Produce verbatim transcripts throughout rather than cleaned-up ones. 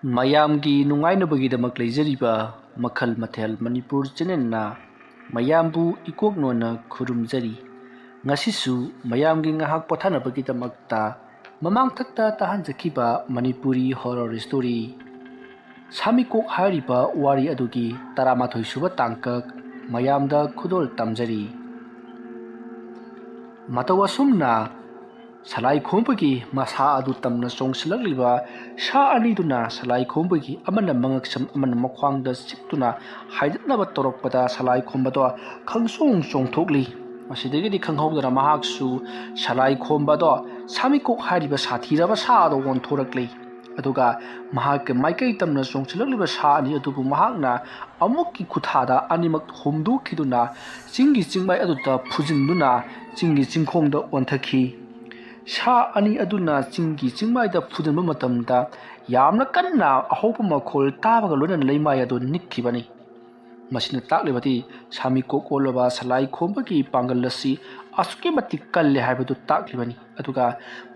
ꯃꯌꯥꯝꯒꯤ ꯅꯨꯡꯉꯥꯏꯅꯕꯒꯤꯗꯃꯛ ꯂꯩꯖꯔꯤꯕ ꯃꯈꯜ ꯃꯊꯦꯜ ꯃꯅꯤꯄꯨꯔ ꯆꯦꯅꯦꯜꯅ ꯃꯌꯥꯝꯕꯨ ꯏꯀꯣꯛ ꯅꯣꯟꯅ ꯈꯨꯔꯨꯝꯖꯔꯤ꯫ ꯉꯁꯤꯁꯨ ꯃꯌꯥꯝꯒꯤ ꯉꯥꯏꯍꯥꯛ ꯄꯣꯊꯥꯅꯕꯒꯤꯗꯃꯛꯇ ꯃꯃꯥꯡꯊꯛꯇ ꯇꯥꯍꯟꯖꯈꯤꯕ ꯃꯅꯤꯄꯨꯔꯤ ꯍꯣꯔꯣꯔ ꯁ꯭ꯇꯣꯔꯤ ꯁꯥꯃꯤꯀꯣꯛ ꯍꯥꯏꯔꯤꯕ ꯋꯥꯔꯤ ꯑꯗꯨꯒꯤ ꯇꯔꯥꯃꯥꯊꯣꯏ ꯁꯨꯕ ꯇꯥꯡꯀꯛ ꯃꯌꯥꯝꯗ ꯈꯨꯗꯣꯜ ꯇꯝꯖꯔꯤ꯫ ꯃꯇꯧ ꯑꯁꯨꯝꯅ ꯁꯂꯥꯏ ꯈꯣꯝꯕꯒꯤ ꯃꯁꯥ ꯑꯗꯨ ꯇꯝꯅ ꯆꯣꯡꯁꯤꯜꯂꯛꯂꯤꯕ ꯁꯥ ꯑꯅꯤꯗꯨꯅ ꯁꯂꯥꯏ ꯈꯣꯝꯕꯒꯤ ꯑꯃꯅ ꯃꯉꯛꯁꯝ ꯑꯃꯅ ꯃꯈ꯭ꯋꯥꯡꯗ ꯆꯤꯛꯇꯨꯅ ꯍꯥꯏꯗꯠꯅꯕ ꯇꯧꯔꯛꯄꯗ ꯁꯂꯥꯏ ꯈꯣꯝꯕꯗꯣ ꯈꯪꯆꯣꯡ ꯆꯣꯡꯊꯣꯛꯂꯤ꯫ ꯃꯁꯤꯗꯒꯤꯗꯤ ꯈꯪꯍꯧꯗꯅ ꯃꯍꯥꯛꯁꯨ ꯁꯂꯥꯏ ꯈꯣꯝꯕꯗꯣ ꯁꯥꯃꯤꯀꯣꯛ ꯍꯥꯏꯔꯤꯕ ꯁꯥꯊꯤꯔꯕ ꯁꯥ ꯑꯗꯣ ꯑꯣꯟꯊꯣꯔꯛꯂꯤ꯫ ꯑꯗꯨꯒ ꯃꯍꯥꯛꯀꯤ ꯃꯥꯏꯀꯩ ꯇꯝꯅ ꯆꯣꯡꯁꯤꯜꯂꯛꯂꯤꯕ ꯁꯥ ꯑꯅꯤ ꯑꯗꯨꯕꯨ ꯃꯍꯥꯛꯅ ꯑꯃꯨꯛꯀꯤ ꯈꯨꯊꯥꯗ ꯑꯅꯤꯃꯛ ꯍꯣꯝꯗꯣꯛꯈꯤꯗꯨꯅ ꯆꯤꯡꯒꯤ ꯆꯤꯡꯃꯥꯏ ꯑꯗꯨꯗ ꯐꯨꯖꯤꯟꯗꯨꯅ ꯆꯤꯡꯒꯤ ꯆꯤꯡꯈꯣꯡꯗ ꯑꯣꯟꯊꯈꯤ꯫ ꯁꯥ ꯑꯅꯤ ꯑꯗꯨꯅ ꯆꯤꯡꯒꯤ ꯆꯤꯡꯃꯥꯏꯗ ꯐꯨꯖꯤꯟꯕ ꯃꯇꯝꯗ ꯌꯥꯝꯅ ꯀꯟꯅ ꯑꯍꯧꯕ ꯃꯈꯣꯜ ꯇꯥꯕꯒ ꯂꯣꯏꯅꯅ ꯂꯩꯃꯥꯏ ꯑꯗꯨ ꯅꯤꯛꯈꯤꯕꯅꯤ꯫ ꯃꯁꯤꯅ ꯇꯥꯛꯂꯤꯕꯗꯤ ꯁꯥꯃꯤꯀꯣꯛ ꯑꯣꯜꯂꯕ ꯁꯂꯥꯏ ꯈꯣꯝꯕꯒꯤ ꯄꯥꯡꯒꯜ ꯑꯁꯤ ꯑꯁꯨꯛꯀꯤ ꯃꯇꯤꯛ ꯀꯜꯂꯦ ꯍꯥꯏꯕꯗꯨ ꯇꯥꯛꯂꯤꯕꯅꯤ꯫ ꯑꯗꯨꯒ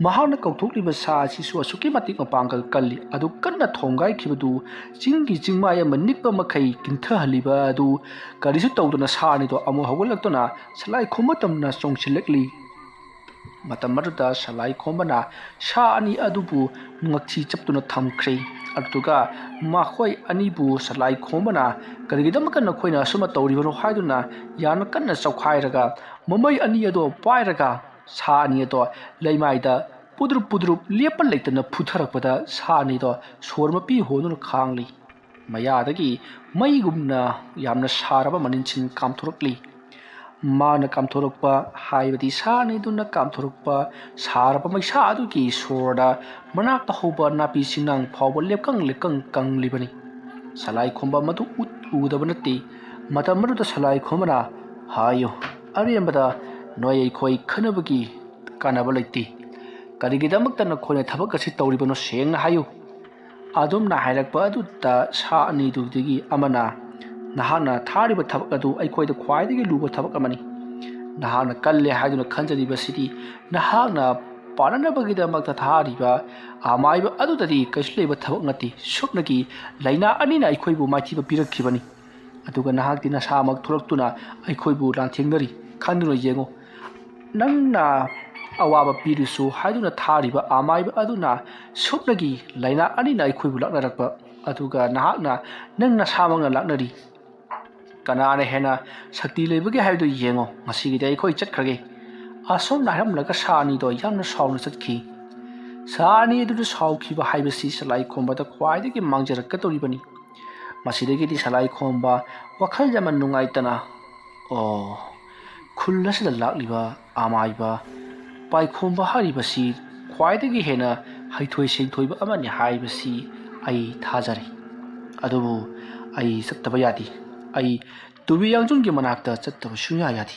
ꯃꯍꯥꯛꯅ ꯀꯧꯊꯣꯛꯂꯤꯕ ꯁꯥ ꯑꯁꯤꯁꯨ ꯑꯁꯨꯛꯀꯤ ꯃꯇꯤꯛ ꯃꯄꯥꯡꯒꯜ ꯀꯜꯂꯤ꯫ ꯑꯗꯨ ꯀꯟꯅ ꯊꯣꯝꯒꯥꯏꯈꯤꯕꯗꯨ ꯆꯤꯡꯒꯤ ꯆꯤꯡꯃꯥꯏ ꯑꯃ ꯅꯤꯛꯄ ꯃꯈꯩ ꯀꯤꯟꯊꯍꯜꯂꯤꯕ ꯑꯗꯨ ꯀꯔꯤꯁꯨ ꯇꯧꯗꯅ ꯁꯥ ꯑꯅꯤꯗꯣ ꯑꯃꯨꯛ ꯍꯧꯒꯠꯂꯛꯇꯨꯅ ꯁꯂꯥꯏ ꯈꯣꯝꯕ ꯇꯝꯅ ꯆꯣꯡꯁꯤꯜꯂꯛꯂꯤ꯫ ꯃꯇꯝ ꯑꯗꯨꯗ ꯁꯂꯥꯏ ꯈꯣꯝꯕꯅ ꯁꯥ ꯑꯅꯤ ꯑꯗꯨꯕꯨ ꯉꯛꯊꯤ ꯆꯞꯇꯨꯅ ꯊꯝꯈ꯭ꯔꯦ꯫ ꯑꯗꯨꯗꯨꯒ ꯃꯈꯣꯏ ꯑꯅꯤꯕꯨ ꯁꯂꯥꯏ ꯈꯣꯝꯕꯅ ꯀꯔꯤꯒꯤꯗꯃꯛꯇ ꯅꯈꯣꯏꯅ ꯑꯁꯨꯝꯅ ꯇꯧꯔꯤꯕꯅꯣ ꯍꯥꯏꯗꯨꯅ ꯌꯥꯝꯅ ꯀꯟꯅ ꯆꯧꯈꯥꯏꯔꯒ ꯃꯃꯩ ꯑꯅꯤ ꯑꯗꯣ ꯄꯥꯏꯔꯒ ꯁꯥ ꯑꯅꯤ ꯑꯗꯣ ꯂꯩꯃꯥꯏꯗ ꯄꯨꯗ꯭ꯔꯨꯞ ꯄꯨꯗ꯭ꯔꯨꯞ ꯂꯦꯞꯄ ꯂꯩꯇꯅ ꯐꯨꯊꯔꯛꯄꯗ ꯁꯥ ꯑꯅꯤꯗꯣ ꯁꯣꯔ ꯃꯄꯤ ꯍꯣꯟꯗꯨꯅ ꯈꯥꯡꯂꯤ꯫ ꯃꯌꯥꯗꯒꯤ ꯃꯩꯒꯨꯝꯅ ꯌꯥꯝꯅ ꯁꯥꯔꯕ ꯃꯅꯤꯟꯁꯤꯡ ꯀꯥꯝꯊꯣꯔꯛꯂꯤ꯫ ꯃꯥꯅ ꯀꯥꯝꯊꯣꯔꯛꯄ ꯍꯥꯏꯕꯗꯤ ꯁꯥ ꯑꯅꯤꯗꯨꯅ ꯀꯥꯝꯊꯣꯔꯛꯄ ꯁꯥꯔꯕ ꯃꯩꯁꯥ ꯑꯗꯨꯒꯤ ꯁꯣꯔꯗ ꯃꯅꯥꯛꯇ ꯍꯧꯕ ꯅꯥꯄꯤ ꯁꯤꯡꯅꯥꯡ ꯐꯥꯎꯕ ꯂꯦꯞꯀꯪ ꯂꯦꯞꯀꯪ ꯀꯪꯂꯤꯕꯅꯤ꯫ ꯁꯂꯥꯏ ꯈꯣꯝꯕ ꯃꯗꯨ ꯎꯠ ꯎꯗꯕ ꯅꯠꯇꯦ꯫ ꯃꯇꯝ ꯑꯗꯨꯗ ꯁꯂꯥꯏ ꯈꯣꯝꯕꯅ, "ꯍꯥꯏꯌꯨ, ꯑꯔꯦꯝꯕꯗ ꯅꯣꯏ ꯑꯩꯈꯣꯏ ꯈꯟꯅꯕꯒꯤ ꯀꯥꯟꯅꯕ ꯂꯩꯇꯦ꯫ ꯀꯔꯤꯒꯤꯗꯃꯛꯇ ꯅꯈꯣꯏꯅ ꯊꯕꯛ ꯑꯁꯤ ꯇꯧꯔꯤꯕꯅꯣ ꯁꯦꯡꯅ ꯍꯥꯏꯌꯨ꯫" ꯑꯗꯨꯝꯅ ꯍꯥꯏꯔꯛꯄ ꯑꯗꯨꯗ ꯁꯥ ꯑꯅꯤꯗꯨꯗꯒꯤ ꯑꯃꯅ, "ꯅꯍꯥꯛꯅ ꯊꯥꯔꯤꯕ ꯊꯕꯛ ꯑꯗꯨ ꯑꯩꯈꯣꯏꯗ ꯈ꯭ꯋꯥꯏꯗꯒꯤ ꯂꯨꯕ ꯊꯕꯛ ꯑꯃꯅꯤ꯫ ꯅꯍꯥꯛꯅ ꯀꯜꯂꯦ ꯍꯥꯏꯗꯨꯅ ꯈꯟꯖꯔꯤꯕꯁꯤꯗꯤ ꯅꯍꯥꯛꯅ ꯄꯥꯟꯅꯅꯕꯒꯤꯗꯃꯛꯇ ꯊꯥꯔꯤꯕ ꯑꯃꯥꯏꯕ ꯑꯗꯨꯗꯗꯤ ꯀꯩꯁꯨ ꯂꯩꯕ ꯊꯕꯛ ꯅꯠꯇꯦ꯫ ꯁꯨꯞꯅꯒꯤ ꯂꯥꯏꯅꯥ ꯑꯅꯤꯅ ꯑꯩꯈꯣꯏꯕꯨ ꯃꯥꯏꯊꯤꯕ ꯄꯤꯔꯛꯈꯤꯕꯅꯤ꯫ ꯑꯗꯨꯒ ꯅꯍꯥꯛꯇꯤ ꯅꯁꯥꯃꯛ ꯊꯣꯛꯂꯛꯇꯨꯅ ꯑꯩꯈꯣꯏꯕꯨ ꯂꯥꯟꯊꯦꯡꯅꯔꯤ꯫ ꯈꯟꯗꯨꯅ ꯌꯦꯡꯉꯨ, ꯅꯪꯅ ꯑꯋꯥꯕ ꯄꯤꯔꯨꯁꯨ ꯍꯥꯏꯗꯨꯅ ꯊꯥꯔꯤꯕ ꯑꯃꯥꯏꯕ ꯑꯗꯨꯅ ꯁꯨꯞꯅꯒꯤ ꯂꯥꯏꯅꯥ ꯑꯅꯤꯅ ꯑꯩꯈꯣꯏꯕꯨ ꯂꯥꯛꯅꯔꯛꯄ, ꯑꯗꯨꯒ ꯅꯍꯥꯛꯅ ꯅꯪ ꯅꯁꯥꯃꯛꯅ ꯂꯥꯛꯅꯔꯤ꯫ ꯀꯅꯥꯅ ꯍꯦꯟꯅ ꯁꯛꯇꯤ ꯂꯩꯕꯒꯦ ꯍꯥꯏꯕꯗꯨ ꯌꯦꯡꯉꯣ꯫ ꯉꯁꯤꯒꯤꯗꯤ ꯑꯩꯈꯣꯏ ꯆꯠꯈ꯭ꯔꯒꯦ꯫ ꯑꯁꯨꯝꯅ ꯍꯥꯏꯔꯝꯂꯒ ꯁꯥ ꯑꯅꯤꯗꯣ ꯌꯥꯝꯅ ꯁꯥꯎꯅ ꯆꯠꯈꯤ꯫ ꯁꯥ ꯑꯅꯤ ꯑꯗꯨꯅ ꯁꯥꯎꯈꯤꯕ ꯍꯥꯏꯕꯁꯤ ꯁꯂꯥꯏ ꯈꯣꯝꯕꯗ ꯈ꯭ꯋꯥꯏꯗꯒꯤ ꯃꯥꯡꯖꯔꯛꯀꯗꯧꯔꯤꯕꯅꯤ꯫ ꯃꯁꯤꯗꯒꯤꯗꯤ ꯁꯂꯥꯏ ꯈꯣꯝꯕ ꯋꯥꯈꯜ ꯌꯥꯝꯅ ꯅꯨꯡꯉꯥꯏꯇꯅ, "ꯑꯣ, ꯈꯨꯜ ꯑꯁꯤꯗ ꯂꯥꯛꯂꯤꯕ ꯑꯃꯥꯏꯕ ꯄꯥꯏꯈꯣꯝꯕ ꯍꯥꯏꯔꯤꯕꯁꯤ ꯈ꯭ꯋꯥꯏꯗꯒꯤ ꯍꯦꯟꯅ ꯍꯩꯊꯣꯏ ꯁꯤꯡꯊꯣꯏꯕ ꯑꯃꯅꯤ ꯍꯥꯏꯕꯁꯤ ꯑꯩ ꯊꯥꯖꯔꯦ꯫ ꯑꯗꯨꯕꯨ ꯑꯩ ꯆꯠꯇꯕ ꯌꯥꯗꯦ꯫ ꯑꯩ ꯇꯨꯕꯤ ꯌꯥꯡꯖꯨꯡꯒꯤ ꯃꯅꯥꯛꯇ ꯆꯠꯇꯕ ꯁꯨꯡꯌꯥ ꯌꯥꯗꯦ"꯫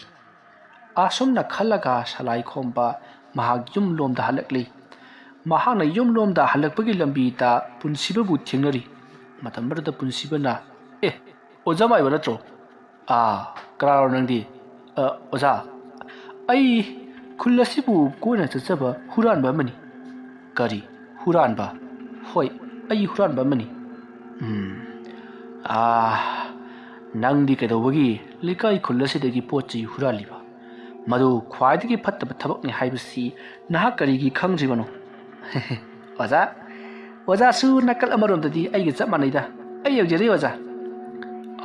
ꯑꯁꯨꯝꯅ ꯈꯜꯂꯒ ꯁꯂꯥꯏ ꯈꯣꯝꯕ ꯃꯍꯥꯛ ꯌꯨꯝꯂꯣꯝꯗ ꯍꯜꯂꯛꯂꯤ꯫ ꯃꯍꯥꯛꯅ ꯌꯨꯝꯂꯣꯝꯗ ꯍꯜꯂꯛꯄꯒꯤ ꯂꯝꯕꯤꯗ ꯄꯨꯟꯁꯤꯕꯕꯨ ꯊꯦꯡꯅꯔꯤ꯫ ꯃꯇꯝ ꯑꯗꯨꯗ ꯄꯨꯟꯁꯤꯕꯅ, "ꯑꯦ, ꯑꯣꯖꯥ ꯃꯥꯏꯕ ꯅꯠꯇ꯭ꯔꯣ?" "ꯑꯥ, ꯀꯅꯥꯅꯣ ꯅꯪꯗꯤ?" "ꯑ, ꯑꯣꯖꯥ, ꯑꯩ ꯈꯨꯜ ꯑꯁꯤꯕꯨ ꯀꯣꯏꯅ ꯆꯠꯆꯕ ꯍꯨꯔꯥꯟꯕ ꯑꯃꯅꯤ"꯫ "ꯀꯔꯤ ꯍꯨꯔꯥꯟꯕ?" "ꯍꯣꯏ, ꯑꯩ ꯍꯨꯔꯥꯟꯕ ꯑꯃꯅꯤ"꯫ "ꯎꯝ, ꯑꯥ, ꯅꯪꯗꯤ ꯀꯩꯗꯧꯕꯒꯤ ꯂꯩꯀꯥꯏ ꯈꯨꯜ ꯑꯁꯤꯗꯒꯤ ꯄꯣꯠ ꯆꯩ ꯍꯨꯔꯥꯜꯂꯤꯕ? ꯃꯗꯨ ꯈ꯭ꯋꯥꯏꯗꯒꯤ ꯐꯠꯇꯕ ꯊꯕꯛꯅꯤ ꯍꯥꯏꯕꯁꯤ ꯅꯍꯥꯛ ꯀꯔꯤꯒꯤ ꯈꯪꯗ꯭ꯔꯤꯕꯅꯣ?" "ꯑꯣꯖꯥ, ꯑꯣꯖꯥꯁꯨ ꯅꯥꯀꯜ ꯑꯃꯔꯣꯝꯗꯗꯤ ꯑꯩꯒ ꯆꯞ ꯃꯥꯟꯅꯩꯗ꯫ ꯑꯩ ꯌꯧꯖꯔꯤ, ꯑꯣꯖꯥ"꯫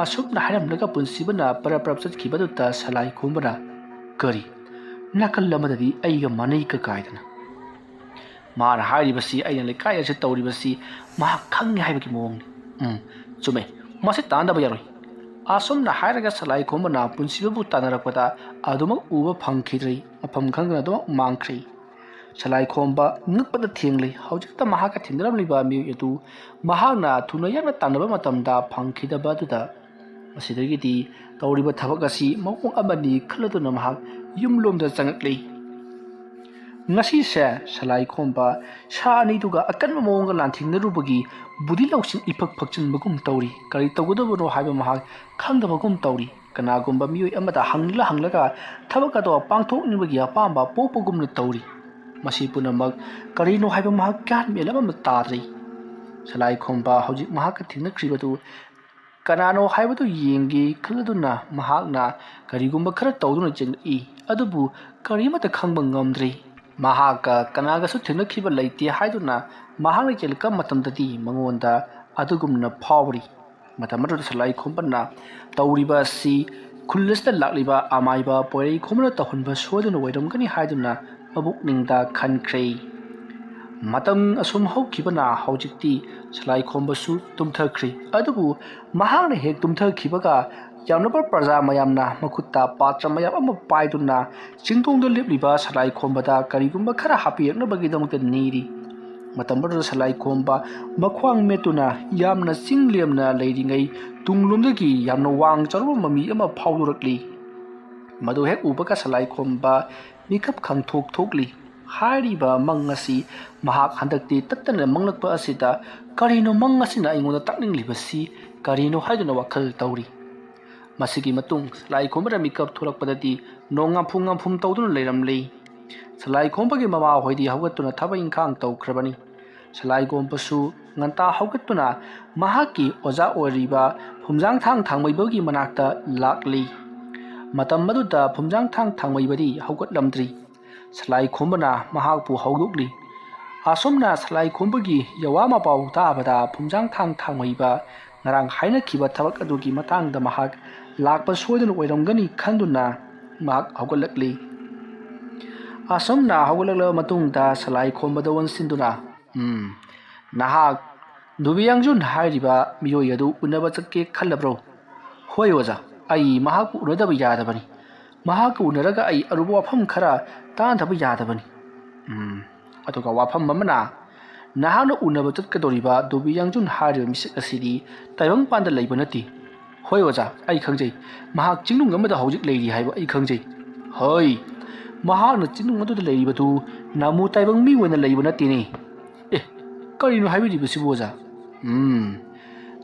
ꯑꯁꯨꯝꯅ ꯍꯥꯏꯔꯝꯂꯒ ꯄꯨꯟꯁꯤꯕꯅ ꯄꯔꯞ ꯄꯔꯞ ꯆꯠꯈꯤꯕꯗꯨꯗ ꯁꯂꯥꯏ ꯈꯣꯝꯕꯅ, "ꯀꯔꯤ? ꯅꯥꯀꯜ ꯑꯃꯗꯗꯤ ꯑꯩꯒ ꯃꯥꯟꯅꯩ ꯀ ꯀꯥꯏꯗꯅ? ꯃꯥꯅ ꯍꯥꯏꯔꯤꯕꯁꯤ ꯑꯩꯅ ꯂꯩꯀꯥꯏ ꯑꯁꯤꯗ ꯇꯧꯔꯤꯕꯁꯤ ꯃꯍꯥꯛ ꯈꯪꯉꯦ ꯍꯥꯏꯕꯒꯤ ꯃꯑꯣꯡꯅꯤ꯫ ꯎꯝ, ꯆꯨꯝꯃꯦ, ꯃꯁꯤ ꯇꯥꯟꯅꯗꯕ ꯌꯥꯔꯣꯏ"꯫ ꯑꯁꯨꯝꯅ ꯍꯥꯏꯔꯒ ꯁꯂꯥꯏ ꯈꯣꯝꯕꯅ ꯄꯨꯟꯁꯤꯕꯕꯨ ꯇꯥꯟꯅꯔꯛꯄꯗ ꯑꯗꯨꯃꯛ ꯎꯕ ꯐꯪꯈꯤꯗ꯭ꯔꯦ, ꯃꯐꯝ ꯈꯪꯗꯅ ꯑꯗꯨꯃꯛ ꯃꯥꯡꯈ꯭ꯔꯦ꯫ ꯁꯂꯥꯏ ꯈꯣꯝꯕ ꯉꯛꯄꯗ ꯊꯦꯡꯂꯦ꯫ ꯍꯧꯖꯤꯛꯇ ꯃꯍꯥꯛꯀ ꯊꯦꯡꯅꯔꯝꯂꯤꯕ ꯃꯤꯑꯣꯏ ꯑꯗꯨ ꯃꯍꯥꯛꯅ ꯊꯨꯅ ꯌꯥꯡꯅ ꯇꯥꯟꯅꯕ ꯃꯇꯝꯗ ꯐꯪꯈꯤꯗꯕ ꯑꯗꯨꯗ, ꯃꯁꯤꯗꯒꯤꯗꯤ ꯇꯧꯔꯤꯕ ꯊꯕꯛ ꯑꯁꯤ ꯃꯑꯣꯡ ꯑꯃꯅꯤ ꯈꯜꯂꯗꯨꯅ ꯃꯍꯥꯛ ꯌꯨꯝꯂꯣꯝꯗ ꯆꯪꯉꯛꯂꯤ꯫ ꯉꯁꯤꯁꯦ ꯁꯂꯥꯏ ꯈꯣꯝꯕ ꯁꯥ ꯑꯅꯤꯗꯨꯒ ꯑꯀꯟꯕ ꯃꯑꯣꯡꯗ ꯂꯥꯟꯊꯦꯡꯅꯔꯨꯕꯒꯤ ꯕꯨꯙꯤ ꯂꯧꯁꯤꯡ ꯏꯐꯛ ꯐꯛꯆꯤꯟꯕꯒꯨꯝ ꯇꯧꯔꯤ꯫ ꯀꯔꯤ ꯇꯧꯒꯗꯕꯅꯣ ꯍꯥꯏꯕ ꯃꯍꯥꯛ ꯈꯪꯗꯕꯒꯨꯝ ꯇꯧꯔꯤ꯫ ꯀꯅꯥꯒꯨꯝꯕ ꯃꯤꯑꯣꯏ ꯑꯃꯗ ꯍꯪꯂ ꯍꯪꯂꯒ ꯊꯕꯛ ꯑꯗꯣ ꯄꯥꯡꯊꯣꯛꯅꯤꯡꯕꯒꯤ ꯑꯄꯥꯝꯕ ꯄꯣꯛꯄꯒꯨꯝꯅ ꯇꯧꯔꯤ꯫ ꯃꯁꯤ ꯄꯨꯝꯅꯃꯛ ꯀꯔꯤꯅꯣ ꯍꯥꯏꯕ ꯃꯍꯥꯛ ꯒ꯭ꯌꯥꯟ ꯃꯦꯟ ꯑꯃ ꯇꯥꯗ꯭ꯔꯤ꯫ ꯁꯂꯥꯏꯈꯣꯝꯕ ꯍꯧꯖꯤꯛ ꯃꯍꯥꯛꯀ ꯊꯦꯡꯅꯈ꯭ꯔꯤꯕꯗꯨ ꯀꯅꯥꯅꯣ ꯍꯥꯏꯕꯗꯨ ꯌꯦꯡꯒꯦ ꯈꯜꯂꯗꯨꯅ ꯃꯍꯥꯛꯅ ꯀꯔꯤꯒꯨꯝꯕ ꯈꯔ ꯇꯧꯗꯨꯅ ꯆꯦꯜꯂꯛꯏ, ꯑꯗꯨꯕꯨ ꯀꯔꯤꯃꯠꯇ ꯈꯪꯕ ꯉꯝꯗ꯭ꯔꯤ꯫ ꯃꯍꯥꯛꯀ ꯀꯅꯥꯒꯁꯨ ꯊꯦꯡꯅꯈꯤꯕ ꯂꯩꯇꯦ ꯍꯥꯏꯗꯨꯅ ꯃꯍꯥꯛꯅ ꯆꯦꯜꯂꯛꯄ ꯃꯇꯝꯗꯗꯤ ꯃꯉꯣꯟꯗ ꯑꯗꯨꯒꯨꯝꯅ ꯐꯥꯎꯔꯤ꯫ ꯃꯇꯝ ꯑꯗꯨꯗ ꯁꯂꯥꯏꯈꯣꯝꯕꯅ ꯇꯧꯔꯤꯕ ꯑꯁꯤ ꯈꯨꯜ ꯑꯁꯤꯗ ꯂꯥꯛꯂꯤꯕ ꯑꯃꯥꯏꯕ ꯄꯣꯏꯔꯩꯈꯣꯝꯕꯅ ꯇꯧꯍꯟꯕ ꯁꯣꯏꯗꯅ ꯑꯣꯏꯔꯝꯒꯅꯤ ꯍꯥꯏꯗꯨꯅ ꯃꯕꯨꯛꯅꯤꯡꯗ ꯈꯟꯈ꯭ꯔꯦ꯫ ꯃꯇꯝ ꯑꯁꯨꯝ ꯍꯧꯈꯤꯕꯅ ꯍꯧꯖꯤꯛꯇꯤ ꯁꯂꯥꯏꯈꯣꯝꯕꯁꯨ ꯇꯨꯝꯊꯈ꯭ꯔꯦ꯫ ꯑꯗꯨꯕꯨ ꯃꯍꯥꯛꯅ ꯍꯦꯛ ꯇꯨꯝꯊꯈꯤꯕꯒ ꯌꯥꯝꯂꯕ ꯄ꯭ꯔꯖꯥ ꯃꯌꯥꯝꯅ ꯃꯈꯨꯠꯇ ꯄꯥꯇ꯭ꯔ ꯃꯌꯥꯝ ꯑꯃ ꯄꯥꯏꯗꯨꯅ ꯆꯤꯡꯗꯣꯡꯗ ꯂꯦꯞꯂꯤꯕ ꯁꯂꯥꯏꯈꯣꯝꯕꯗ ꯀꯔꯤꯒꯨꯝꯕ ꯈꯔ ꯍꯥꯞꯄꯤꯔꯛꯅꯕꯒꯤꯗꯃꯛꯇ ꯅꯤꯔꯤ꯫ ꯃꯇꯝ ꯑꯗꯨꯗ ꯁꯂꯥꯏꯈꯣꯝꯕ ꯃꯈ꯭ꯋꯥꯡ ꯃꯦꯠꯇꯨꯅ ꯌꯥꯝꯅ ꯆꯤꯡ ꯂꯦꯝꯅ ꯂꯩꯔꯤꯉꯩ ꯇꯨꯡꯂꯣꯝꯗꯒꯤ ꯌꯥꯝꯅ ꯋꯥꯡ ꯆꯥꯎꯔꯕ ꯃꯃꯤ ꯑꯃ ꯐꯥꯎꯗꯣꯔꯛꯂꯤ꯫ ꯃꯗꯨ ꯍꯦꯛ ꯎꯕꯒ ꯁꯂꯥꯏꯈꯣꯝꯕ ꯃꯤꯀꯞ ꯈꯪꯊꯣꯛ ꯊꯣꯛꯂꯤ꯫ ꯍꯥꯏꯔꯤꯕ ꯃꯪ ꯑꯁꯤ ꯃꯍꯥꯛ ꯍꯟꯗꯛꯇꯤ ꯇꯠꯇꯅ ꯃꯪꯂꯛꯄ ꯑꯁꯤꯗ ꯀꯔꯤꯅꯣ ꯃꯪ ꯑꯁꯤꯅ ꯑꯩꯉꯣꯟꯗ ꯇꯥꯛꯅꯤꯡꯂꯤꯕꯁꯤ ꯀꯔꯤꯅꯣ ꯍꯥꯏꯗꯨꯅ ꯋꯥꯈꯜ ꯇꯧꯔꯤ꯫ ꯃꯁꯤꯒꯤ ꯃꯇꯨꯡ ꯁꯂꯥꯏꯈꯣꯝꯕꯅ ꯃꯤꯀꯞ ꯊꯣꯛꯂꯛꯄꯗꯗꯤ ꯅꯣꯡ ꯉꯥꯝꯐꯨ ꯉꯥꯝꯐꯨꯝ ꯇꯧꯗꯨꯅ ꯂꯩꯔꯝꯂꯤ꯫ ꯁꯂꯥꯏꯈꯣꯝꯕꯒꯤ ꯃꯃꯥꯍꯣꯏꯗꯤ ꯍꯧꯒꯠꯇꯨꯅ ꯊꯕꯛ ꯏꯪꯈꯥꯡ ꯇꯧꯈ꯭ꯔꯕꯅꯤ꯫ ꯁꯂꯥꯏꯈꯣꯝꯕꯁꯨ ꯉꯟꯇꯥ ꯍꯧꯒꯠꯇꯨꯅ ꯃꯍꯥꯛꯀꯤ ꯑꯣꯖꯥ ꯑꯣꯏꯔꯤꯕ ꯐꯨꯝꯖꯥꯡꯊꯥꯡ ꯊꯥꯡꯃꯩꯕꯒꯤ ꯃꯅꯥꯛꯇ ꯂꯥꯛꯂꯤ꯫ ꯃꯇꯝ ꯑꯗꯨꯗ ꯐꯨꯝꯖꯥꯡꯊꯥꯡ ꯊꯥꯡꯃꯩꯕꯗꯤ ꯍꯧꯒꯠꯂꯝꯗ꯭ꯔꯤ꯫ ꯁꯂꯥꯏꯈꯣꯝꯕꯅ ꯃꯍꯥꯛꯄꯨ ꯍꯧꯗꯣꯛꯂꯤ꯫ ꯑꯁꯨꯝꯅ ꯁꯂꯥꯏꯈꯣꯝꯕꯒꯤ ꯌꯋꯥ ꯃꯄꯥꯎ ꯇꯥꯕꯗ ꯐꯨꯝꯖꯥꯡꯊꯥꯡ ꯊꯥꯡꯃꯩꯕ ꯉꯔꯥꯡ ꯍꯥꯏꯅꯈꯤꯕ ꯊꯕꯛ ꯑꯗꯨꯒꯤ ꯃꯇꯥꯡꯗ ꯃꯍꯥꯛ ꯂꯥꯛꯄ ꯁꯣꯏꯗꯅ ꯑꯣꯏꯔꯝꯒꯅꯤ ꯈꯟꯗꯨꯅ ꯃꯍꯥꯛ ꯍꯧꯒꯠꯂꯛꯂꯤ꯫ ꯑꯁꯨꯝꯅ ꯍꯧꯒꯠꯂꯛꯂꯕ ꯃꯇꯨꯡꯗ ꯁꯂꯥꯏꯈꯣꯝꯕꯗ ꯑꯣꯟꯁꯤꯟꯗꯨꯅ, "ꯎꯝ, ꯅꯍꯥꯛ ꯅꯨꯕꯤ ꯌꯥꯡꯖꯨꯟ ꯍꯥꯏꯔꯤꯕ ꯃꯤꯑꯣꯏ ꯑꯗꯨ ꯎꯅꯕ ꯆꯠꯀꯦ ꯈꯜꯂꯕ꯭ꯔꯣ?" "ꯍꯣꯏ ꯑꯣꯖꯥ, ꯑꯩ ꯃꯍꯥꯛꯄꯨ ꯎꯅꯗꯕ ꯌꯥꯗꯕꯅꯤ꯫ ꯃꯍꯥꯛꯀ ꯎꯅꯔꯒ ꯑꯩ ꯑꯔꯨꯕ ꯋꯥꯐꯝ ꯈꯔ ꯇꯥꯟꯅꯗꯕ ꯌꯥꯗꯕꯅꯤ꯫" "ꯎꯝ, ꯑꯗꯨꯒ ꯋꯥꯐꯝ ꯑꯃꯅ, ꯅꯍꯥꯛꯅ ꯎꯅꯕ ꯆꯠꯀꯗꯧꯔꯤꯕ ꯗꯣꯕꯤ ꯌꯥꯡꯖꯨꯟ ꯍꯥꯏꯔꯤꯕ ꯃꯤꯁꯛ ꯑꯁꯤꯗꯤ ꯇꯥꯏꯕꯪꯄꯥꯟꯗ ꯂꯩꯕ ꯅꯠꯇꯦ꯫" "ꯍꯣꯏ ꯑꯣꯖꯥ, ꯑꯩ ꯈꯪꯖꯩ꯫ ꯃꯍꯥꯛ ꯆꯤꯡꯅꯨꯡ ꯑꯃꯗ ꯍꯧꯖꯤꯛ ꯂꯩꯔꯤ ꯍꯥꯏꯕ ꯑꯩ ꯈꯪꯖꯩ꯫" "ꯍꯣꯏ, ꯃꯍꯥꯛꯅ ꯆꯤꯡꯅꯨꯡ ꯑꯗꯨꯗ ꯂꯩꯔꯤꯕꯗꯨ ꯅꯥꯃꯨ ꯇꯥꯏꯕꯪ ꯃꯤ ꯑꯣꯏꯅ ꯂꯩꯕ ꯅꯠꯇꯦꯅꯦ꯫" "ꯑꯦ, ꯀꯔꯤꯅꯣ ꯍꯥꯏꯕꯤꯔꯤꯕꯁꯤꯕꯨ ꯑꯣꯖꯥ?" "ꯎꯝ,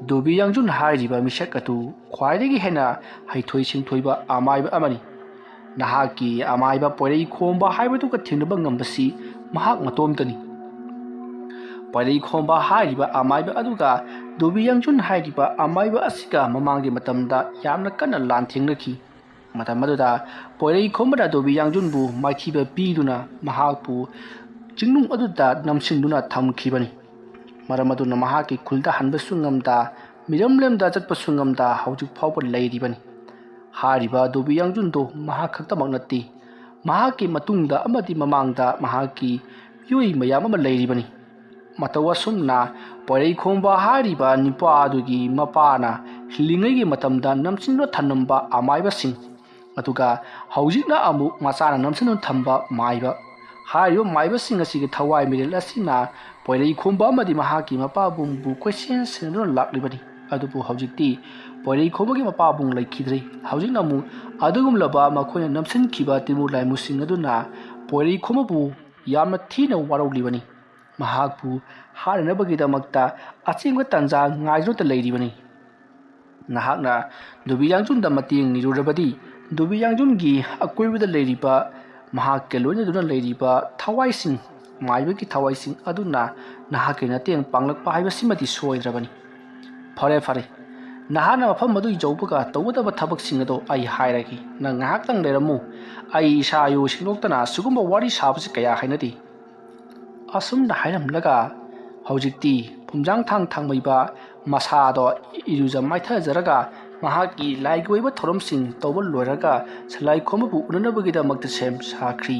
ꯗꯣꯕꯤ ꯌꯥꯡꯖꯨꯟ ꯍꯥꯏꯔꯤꯕ ꯃꯤꯁꯛ ꯑꯗꯨ ꯈ꯭ꯋꯥꯏꯗꯒꯤ ꯍꯦꯟꯅ ꯍꯩꯊꯣꯏ ꯁꯤꯡꯊꯣꯏꯕ ꯑꯃꯥꯏꯕ ꯑꯃꯅꯤ꯫ ꯅꯍꯥꯛꯀꯤ ꯑꯃꯥꯏꯕ ꯄꯣꯏꯔꯩ ꯈꯣꯝꯕ ꯍꯥꯏꯕꯗꯨꯒ ꯊꯦꯡꯅꯕ ꯉꯝꯕꯁꯤ ꯃꯍꯥꯛ ꯃꯇꯣꯝꯇꯅꯤ꯫ ꯄꯣꯏꯔꯩ ꯈꯣꯝꯕ ꯍꯥꯏꯔꯤꯕ ꯑꯃꯥꯏꯕ ꯑꯗꯨꯒ ꯗꯣꯕꯤ ꯌꯥꯡꯖꯨꯟ ꯍꯥꯏꯔꯤꯕ ꯑꯃꯥꯏꯕ ꯑꯁꯤꯒ ꯃꯃꯥꯡꯒꯤ ꯃꯇꯝꯗ ꯌꯥꯝꯅ ꯀꯟꯅ ꯂꯥꯟꯊꯦꯡꯅꯈꯤ꯫ ꯃꯇꯝ ꯑꯗꯨꯗ ꯄꯣꯏꯔꯩ ꯈꯣꯝꯕꯅ ꯗꯣꯕꯤ ꯌꯥꯡꯖꯨꯟꯕꯨ ꯃꯥꯏꯊꯤꯕ ꯄꯤꯗꯨꯅ ꯃꯍꯥꯛꯄꯨ ꯆꯤꯡꯅꯨꯡ ꯑꯗꯨꯗ ꯅꯝꯁꯤꯟꯗꯨꯅ ꯊꯝꯈꯤꯕꯅꯤ꯫ ꯃꯔꯝ ꯑꯗꯨꯅ ꯃꯍꯥꯛꯀꯤ ꯈꯨꯜꯗ ꯍꯟꯕꯁꯨ ꯉꯝꯗ, ꯃꯤꯔꯝꯂꯦꯝꯗ ꯆꯠꯄꯁꯨ ꯉꯝꯗ ꯍꯧꯖꯤꯛ ꯐꯥꯎꯕ ꯂꯩꯔꯤꯕꯅꯤ꯫ ꯍꯥꯏꯔꯤꯕ ꯗꯣꯕꯤ ꯌꯥꯡꯖꯨꯟꯗꯣ ꯃꯍꯥꯛ ꯈꯛꯇꯃꯛ ꯅꯠꯇꯦ, ꯃꯍꯥꯛꯀꯤ ꯃꯇꯨꯡꯗ ꯑꯃꯗꯤ ꯃꯃꯥꯡꯗ ꯃꯍꯥꯛꯀꯤ ꯃꯤꯑꯣꯏ ꯃꯌꯥꯝ ꯑꯃ ꯂꯩꯔꯤꯕꯅꯤ꯫ ꯃꯇꯧ ꯑꯁꯨꯝꯅ ꯄꯣꯏꯔꯩ ꯈꯣꯝꯕ ꯍꯥꯏꯔꯤꯕ ꯅꯨꯄꯥ ꯑꯗꯨꯒꯤ ꯃꯄꯥꯅ ꯍꯤꯡꯂꯤꯉꯩꯒꯤ ꯃꯇꯝꯗ ꯅꯝꯁꯤꯟꯗꯨꯅ ꯊꯝꯂꯝꯕ ꯑꯃꯥꯏꯕꯁꯤꯡ, ꯑꯗꯨꯒ ꯍꯧꯖꯤꯛꯅ ꯑꯃꯨꯛ ꯃꯆꯥꯅ ꯅꯝꯁꯤꯟꯗꯨꯅ ꯊꯝꯕ ꯃꯥꯏꯕ, ꯍꯥꯏꯔꯤꯕ ꯃꯥꯏꯕꯁꯤꯡ ꯑꯁꯤꯒꯤ ꯊꯋꯥꯏ ꯃꯤꯔꯦꯜ ꯑꯁꯤꯅ ꯄꯣꯏꯔꯩ ꯈꯣꯝꯕ ꯑꯃꯗꯤ ꯃꯍꯥꯛꯀꯤ ꯃꯄꯥꯕꯨꯡꯕꯨ ꯀꯣꯏꯁꯦꯟ ꯁꯦꯟꯅꯗꯨꯅ ꯂꯥꯛꯂꯤꯕꯅꯤ꯫ ꯑꯗꯨꯕꯨ ꯍꯧꯖꯤꯛꯇꯤ ꯄꯣꯏꯔꯩ ꯈꯣꯝꯕꯒꯤ ꯃꯄꯥꯕꯨꯡ ꯂꯩꯈꯤꯗ꯭ꯔꯦ꯫ ꯍꯧꯖꯤꯛꯅ ꯑꯃꯨꯛ ꯑꯗꯨꯒꯨꯝꯂꯕ ꯃꯈꯣꯏꯅ ꯅꯝꯁꯤꯟꯈꯤꯕ ꯇꯤꯟꯃꯨ ꯂꯥꯏꯃꯨꯁꯤꯡ ꯑꯗꯨꯅ ꯄꯣꯏꯔꯩ ꯈꯣꯝꯕꯕꯨ ꯌꯥꯝꯅ ꯊꯤꯅ ꯋꯥꯔꯧꯂꯤꯕꯅꯤ꯫ ꯃꯍꯥꯛꯄꯨ ꯍꯥꯠꯅꯅꯕꯒꯤꯗꯃꯛꯇ ꯑꯆꯦꯡꯕ ꯇꯥꯟꯖꯥ ꯉꯥꯏꯗꯨꯅꯇ ꯂꯩꯔꯤꯕꯅꯤ꯫ ꯅꯍꯥꯛꯅ ꯗꯣꯕꯤ ꯌꯥꯡꯖꯨꯟꯗ ꯃꯇꯦꯡ ꯅꯤꯔꯨꯔꯕꯗꯤ, ꯗꯣꯕꯤ ꯌꯥꯡꯖꯨꯟꯒꯤ ꯑꯀꯣꯏꯕꯗ ꯂꯩꯔꯤꯕ, ꯃꯍꯥꯛꯀ ꯂꯣꯏꯅꯗꯨꯅ ꯂꯩꯔꯤꯕ ꯊꯋꯥꯏꯁꯤꯡ, ꯃꯥꯏꯕꯒꯤ ꯊꯋꯥꯏꯁꯤꯡ ꯑꯗꯨꯅ ꯅꯍꯥꯛꯀꯤ ꯃꯇꯦꯡ ꯄꯥꯡꯂꯛꯄ ꯍꯥꯏꯕꯁꯤꯃꯗꯤ ꯁꯣꯏꯗ꯭ꯔꯕꯅꯤ꯫ ꯐꯔꯦ, ꯐꯔꯦ, ꯅꯍꯥꯛꯅ ꯃꯐꯝ ꯑꯗꯨ ꯌꯧꯕꯒ ꯇꯧꯒꯗꯕ ꯊꯕꯛꯁꯤꯡ ꯑꯗꯨ ꯑꯩ ꯍꯥꯏꯔꯒꯦ꯫ ꯅꯪ ꯉꯥꯏꯍꯥꯛꯇꯪ ꯂꯩꯔꯝꯃꯨ꯫ ꯑꯩ ꯏꯁꯥ ꯏꯎ ꯁꯦꯡꯗꯣꯛꯇꯅ ꯑꯁꯤꯒꯨꯝꯕ ꯋꯥꯔꯤ ꯁꯥꯕꯁꯤ ꯀꯌꯥ ꯍꯩꯅꯗꯦ꯫ ꯑꯁꯨꯝꯅ ꯍꯥꯏꯔꯝꯂꯒ ꯍꯧꯖꯤꯛꯇꯤ ꯐꯨꯝꯖꯥꯡ ꯊꯥꯡ ꯊꯥꯡꯃꯩꯕ ꯃꯁꯥꯗꯣ ꯏꯔꯨꯖ ꯃꯥꯏꯊꯖꯔꯒ ꯃꯍꯥꯛꯀꯤ ꯂꯥꯏꯒꯤ ꯑꯣꯏꯕ ꯊꯧꯔꯝꯁꯤꯡ ꯇꯧꯕ ꯂꯣꯏꯔꯒ ꯁꯂꯥꯏ ꯈꯣꯝꯕꯕꯨ ꯎꯅꯅꯕꯒꯤꯗꯃꯛꯇ ꯁꯦꯝ ꯁꯥꯈ꯭ꯔꯤ꯫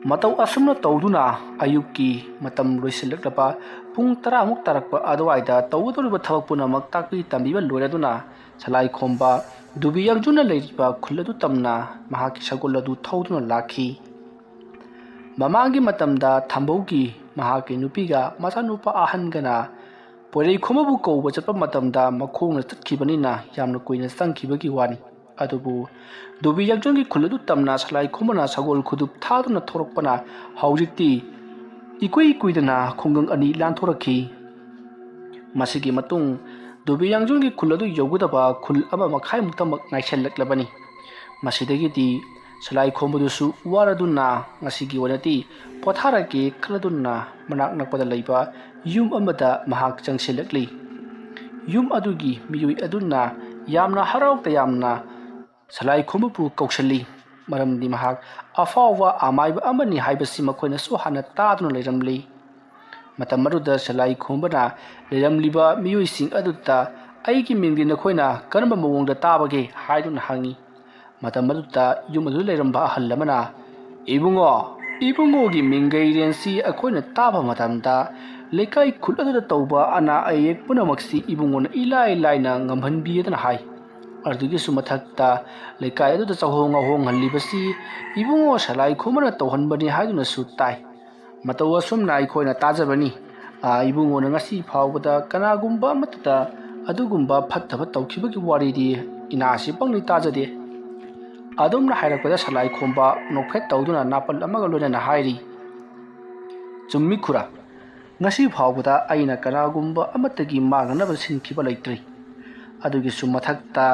ꯃꯇꯧ ꯑꯁꯨꯝꯅ ꯇꯧꯗꯨꯅ ꯑꯌꯨꯛꯀꯤ ꯃꯇꯝ ꯂꯣꯏꯁꯤꯜꯂꯛꯂꯕ ꯄꯨꯡ ꯇꯔꯥꯃꯨꯛ ꯇꯥꯔꯛꯄ ꯑꯗꯨꯋꯥꯏꯗ ꯇꯧꯒꯗꯧꯔꯤꯕ ꯊꯕꯛ ꯄꯨꯝꯅꯃꯛ ꯇꯥꯛꯄꯤ ꯇꯝꯕꯤꯕ ꯂꯣꯏꯔꯗꯨꯅ ꯁꯂꯥꯏ ꯈꯣꯝꯕ ꯗꯨꯕꯤ ꯌꯥꯡꯖꯨꯅ ꯂꯩꯔꯤꯕ ꯈꯨꯜ ꯑꯗꯨ ꯇꯝꯅ ꯃꯍꯥꯛꯀꯤ ꯁꯒꯣꯜ ꯑꯗꯨ ꯊꯧꯗꯨꯅ ꯂꯥꯛꯈꯤ꯫ ꯃꯃꯥꯡꯒꯤ ꯃꯇꯝꯗ ꯊꯝꯕꯧꯒꯤ ꯃꯍꯥꯛꯀꯤ ꯅꯨꯄꯤꯒ ꯃꯆꯥꯅꯨꯄꯥ ꯑꯍꯟꯒꯅ ꯄꯣꯏꯔꯩ ꯈꯣꯝꯕꯕꯨ ꯀꯧꯕ ꯆꯠꯄ ꯃꯇꯝꯗ ꯃꯈꯣꯡꯅ ꯆꯠꯈꯤꯕꯅꯤꯅ ꯌꯥꯝꯅ ꯀꯨꯏꯅ ꯆꯪꯈꯤꯕꯒꯤ ꯋꯥꯅꯤ꯫ ꯑꯗꯨꯕꯨ ꯗꯨꯕꯤ ꯌꯥꯡꯖꯨꯟꯒꯤ ꯈꯨꯜ ꯑꯗꯨ ꯇꯝꯅ ꯁꯂꯥꯏ ꯈꯣꯝꯕꯅ ꯁꯒꯣꯜ ꯈꯨꯗꯨꯞ ꯊꯥꯗꯨꯅ ꯊꯧꯔꯛꯄꯅ ꯍꯧꯖꯤꯛꯇꯤ ꯏꯀꯨꯏ ꯀꯨꯏꯗꯅ ꯈꯨꯡꯒꯪ ꯑꯅꯤ ꯂꯥꯟꯊꯣꯔꯛꯈꯤ꯫ ꯃꯁꯤꯒꯤ ꯃꯇꯨꯡ ꯗꯨꯕꯤ ꯌꯥꯡꯖꯨꯟꯒꯤ ꯈꯨꯜ ꯑꯗꯨ ꯌꯧꯒꯗꯕ ꯈꯨꯜ ꯑꯃ ꯃꯈꯥꯏꯃꯨꯛꯇꯃꯛ ꯉꯥꯏꯁꯜꯂꯛꯂꯕꯅꯤ꯫ ꯃꯁꯤꯗꯒꯤꯗꯤ ꯁꯂꯥꯏ ꯈꯣꯝꯕꯗꯨꯁꯨ ꯋꯥꯔꯗꯨꯅ ꯉꯁꯤꯒꯤ ꯑꯣꯏꯅꯗꯤ ꯄꯣꯊꯥꯔꯒꯦ ꯈꯜꯂꯗꯨꯅ ꯃꯅꯥꯛ ꯅꯛꯄꯗ ꯂꯩꯕ ꯌꯨꯝ ꯑꯃꯗ ꯃꯍꯥꯛ ꯆꯪꯁꯤꯜꯂꯛꯂꯤ꯫ ꯌꯨꯝ ꯑꯗꯨꯒꯤ ꯃꯤꯑꯣꯏ ꯑꯗꯨꯅ ꯌꯥꯝꯅ ꯍꯔꯥꯎ ꯇꯌꯥꯝꯅ ꯁꯂꯥꯏ ꯈꯣꯝꯕꯕꯨ ꯀꯧꯁꯤꯜꯂꯤ꯫ ꯃꯔꯝꯗꯤ ꯃꯍꯥꯛ ꯑꯐꯥꯎꯕ ꯑꯃꯥꯏꯕ ꯑꯃꯅꯤ ꯍꯥꯏꯕꯁꯤ ꯃꯈꯣꯏꯅꯁꯨ ꯍꯥꯟꯅ ꯇꯥꯗꯨꯅ ꯂꯩꯔꯝꯂꯤ꯫ ꯃꯇꯝ ꯑꯗꯨꯗ ꯁꯂꯥꯏ ꯈꯣꯝꯕꯅ ꯂꯩꯔꯝꯂꯤꯕ ꯃꯤꯑꯣꯏꯁꯤꯡ ꯑꯗꯨꯗ "ꯑꯩꯒꯤ ꯃꯤꯡꯗꯤ ꯅꯈꯣꯏꯅ ꯀꯔꯝꯕ ꯃꯑꯣꯡꯗ ꯇꯥꯕꯒꯦ?" ꯍꯥꯏꯗꯨꯅ ꯍꯪꯉꯤ꯫ ꯃꯇꯝ ꯑꯗꯨꯗ ꯌꯨꯝ ꯑꯗꯨꯗ ꯂꯩꯔꯝꯕ ꯑꯍꯜ ꯑꯃꯅ, "ꯏꯕꯨꯡꯉꯣ, ꯏꯕꯨꯡꯉꯣꯒꯤ ꯃꯤꯡꯒꯩꯔꯦꯟꯁꯤ ꯑꯩꯈꯣꯏꯅ ꯇꯥꯕ ꯃꯇꯝꯗ ꯂꯩꯀꯥꯏ ꯈꯨꯜ ꯑꯗꯨꯗ ꯇꯧꯕ ꯑꯅꯥ ꯑꯌꯦꯛ ꯄꯨꯝꯅꯃꯛꯁꯤ ꯏꯕꯨꯡꯉꯣꯅ ꯏꯂꯥꯏ ꯂꯥꯏꯅ ꯉꯝꯍꯟꯕꯤꯗꯅ" ꯍꯥꯏ꯫ ꯑꯗꯨꯒꯤꯁꯨ ꯃꯊꯛꯇ ꯂꯩꯀꯥꯏ ꯑꯗꯨꯗ ꯆꯥꯍꯣꯡ ꯉꯥꯍꯣꯡꯍꯜꯂꯤꯕꯁꯤ ꯏꯕꯨꯡꯉꯣ ꯁꯂꯥꯏ ꯈꯣꯝꯕꯅ ꯇꯧꯍꯟꯕꯅꯤ ꯍꯥꯏꯗꯨꯅꯁꯨ ꯇꯥꯏ꯫ ꯃꯇꯧ ꯑꯁꯨꯝꯅ ꯑꯩꯈꯣꯏꯅ ꯇꯥꯖꯕꯅꯤ꯫ ꯑꯥ, ꯏꯕꯨꯡꯉꯣꯅ ꯉꯁꯤ ꯐꯥꯎꯕꯗ ꯀꯅꯥꯒꯨꯝꯕ ꯑꯃꯠꯇꯗ ꯑꯗꯨꯒꯨꯝꯕ ꯐꯠꯇꯕ ꯇꯧꯈꯤꯕꯒꯤ ꯋꯥꯔꯤꯗꯤ ꯏꯅꯥꯁꯤ ꯄꯪꯂꯤ ꯇꯥꯖꯗꯦ꯫ ꯑꯗꯨꯝꯅ ꯍꯥꯏꯔꯛꯄꯗ ꯁꯂꯥꯏ ꯈꯣꯝꯕ ꯅꯣꯛꯐꯦꯠ ꯇꯧꯗꯨꯅ ꯅꯥꯄꯜ ꯑꯃꯒ ꯂꯣꯏꯅꯅ ꯍꯥꯏꯔꯤ, "ꯆꯨꯝꯃꯤ ꯈꯨꯔꯥ, ꯉꯁꯤ ꯐꯥꯎꯕꯗ ꯑꯩꯅ ꯀꯅꯥꯒꯨꯝꯕ ꯑꯃꯠꯇꯒꯤ ꯃꯥꯡꯅꯅꯕ ꯁꯤꯟꯈꯤꯕ ꯂꯩꯇ꯭ꯔꯤ꯫ ꯑꯗꯨꯒꯤꯁꯨ ꯃꯊꯛꯇ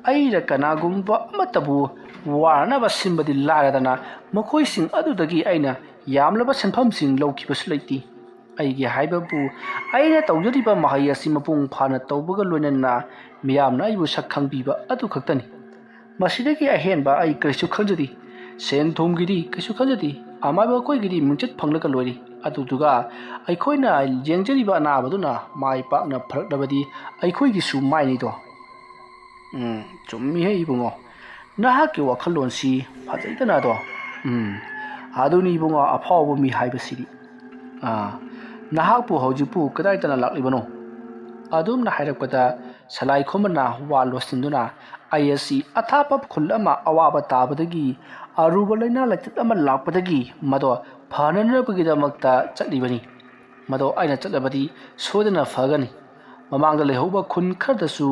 ꯑꯩꯅ ꯀꯅꯥꯒꯨꯝꯕ ꯑꯃꯠꯇꯕꯨ ꯋꯥꯅꯅꯕ ꯁꯤꯟꯕꯗꯤ ꯂꯥꯏꯔꯗꯅ ꯃꯈꯣꯏꯁꯤꯡ ꯑꯗꯨꯗꯒꯤ ꯑꯩꯅ ꯌꯥꯝꯂꯕ ꯁꯦꯟꯐꯝꯁꯤꯡ ꯂꯧꯈꯤꯕꯁꯨ ꯂꯩꯇꯦ꯫ ꯑꯩꯒꯤ ꯍꯥꯏꯕꯕꯨ ꯑꯩꯅ ꯇꯧꯖꯔꯤꯕ ꯃꯍꯩ ꯑꯁꯤ ꯃꯄꯨꯡ ꯐꯥꯅ ꯇꯧꯕꯒ ꯂꯣꯏꯅꯅ ꯃꯤꯌꯥꯝꯅ ꯑꯩꯕꯨ ꯁꯛ ꯈꯪꯕꯤꯕ ꯑꯗꯨ ꯈꯛꯇꯅꯤ꯫ ꯃꯁꯤꯗꯒꯤ ꯑꯍꯦꯟꯕ ꯑꯩ ꯀꯔꯤꯁꯨ ꯈꯟꯖꯗꯦ꯫ ꯁꯦꯟ ꯊꯨꯝꯒꯤꯗꯤ ꯀꯩꯁꯨ ꯈꯟꯖꯗꯦ꯫ ꯑꯃꯥꯏꯕ ꯑꯩꯈꯣꯏꯒꯤꯗꯤ ꯃꯤꯡꯆꯠ ꯐꯪꯂꯒ ꯂꯣꯏꯔꯦ꯫ ꯑꯗꯨꯗꯨꯒ ꯑꯩꯈꯣꯏꯅ ꯌꯦꯡꯖꯔꯤꯕ ꯑꯅꯥꯕꯗꯨꯅ ꯃꯥꯏ ꯄꯥꯛꯅ ꯐꯔꯛꯂꯕꯗꯤ ꯑꯩꯈꯣꯏꯒꯤꯁꯨ ꯃꯥꯏꯅꯤꯗꯣ꯫" "ꯎꯝ, ꯆꯨꯝꯃꯤꯍꯦ ꯏꯕꯨꯡꯉꯣ, ꯅꯍꯥꯛꯀꯤ ꯋꯥꯈꯜꯂꯣꯟꯁꯤ ꯐꯖꯩꯗꯅ ꯑꯗꯣ꯫ ꯎꯝ, ꯑꯗꯨꯅꯤ ꯏꯕꯨꯡꯉꯣ, ꯑꯐꯥꯎꯕ ꯃꯤ ꯍꯥꯏꯕꯁꯤꯗꯤ꯫ ꯑꯥ, ꯅꯍꯥꯛꯄꯨ ꯍꯧꯖꯤꯛꯄꯨ ꯀꯗꯥꯏꯗꯅ ꯂꯥꯛꯂꯤꯕꯅꯣ?" ꯑꯗꯨꯝꯅ ꯍꯥꯏꯔꯛꯄꯗ ꯁꯂꯥꯏ ꯈꯣꯝꯕꯅ ꯋꯥ ꯂꯣꯠꯁꯤꯟꯗꯨꯅ, "ꯑꯩ ꯑꯁꯤ ꯑꯊꯥꯞꯄ ꯈꯨꯜ ꯑꯃ ꯑꯋꯥꯕ ꯇꯥꯕꯗꯒꯤ ꯑꯔꯨꯕ ꯂꯥꯏꯅꯥ ꯂꯥꯏꯆꯠ ꯑꯃ ꯂꯥꯛꯄꯗꯒꯤ ꯃꯗꯣ ꯐꯅꯅꯕꯒꯤꯗꯃꯛꯇ ꯆꯠꯂꯤꯕꯅꯤ꯫ ꯃꯗꯣ ꯑꯩꯅ ꯆꯠꯂꯕꯗꯤ ꯁꯣꯏꯗꯅ ꯐꯒꯅꯤ꯫ ꯃꯃꯥꯡꯗ ꯂꯩꯍꯧꯕ ꯈꯨꯟ ꯈꯔꯗꯁꯨ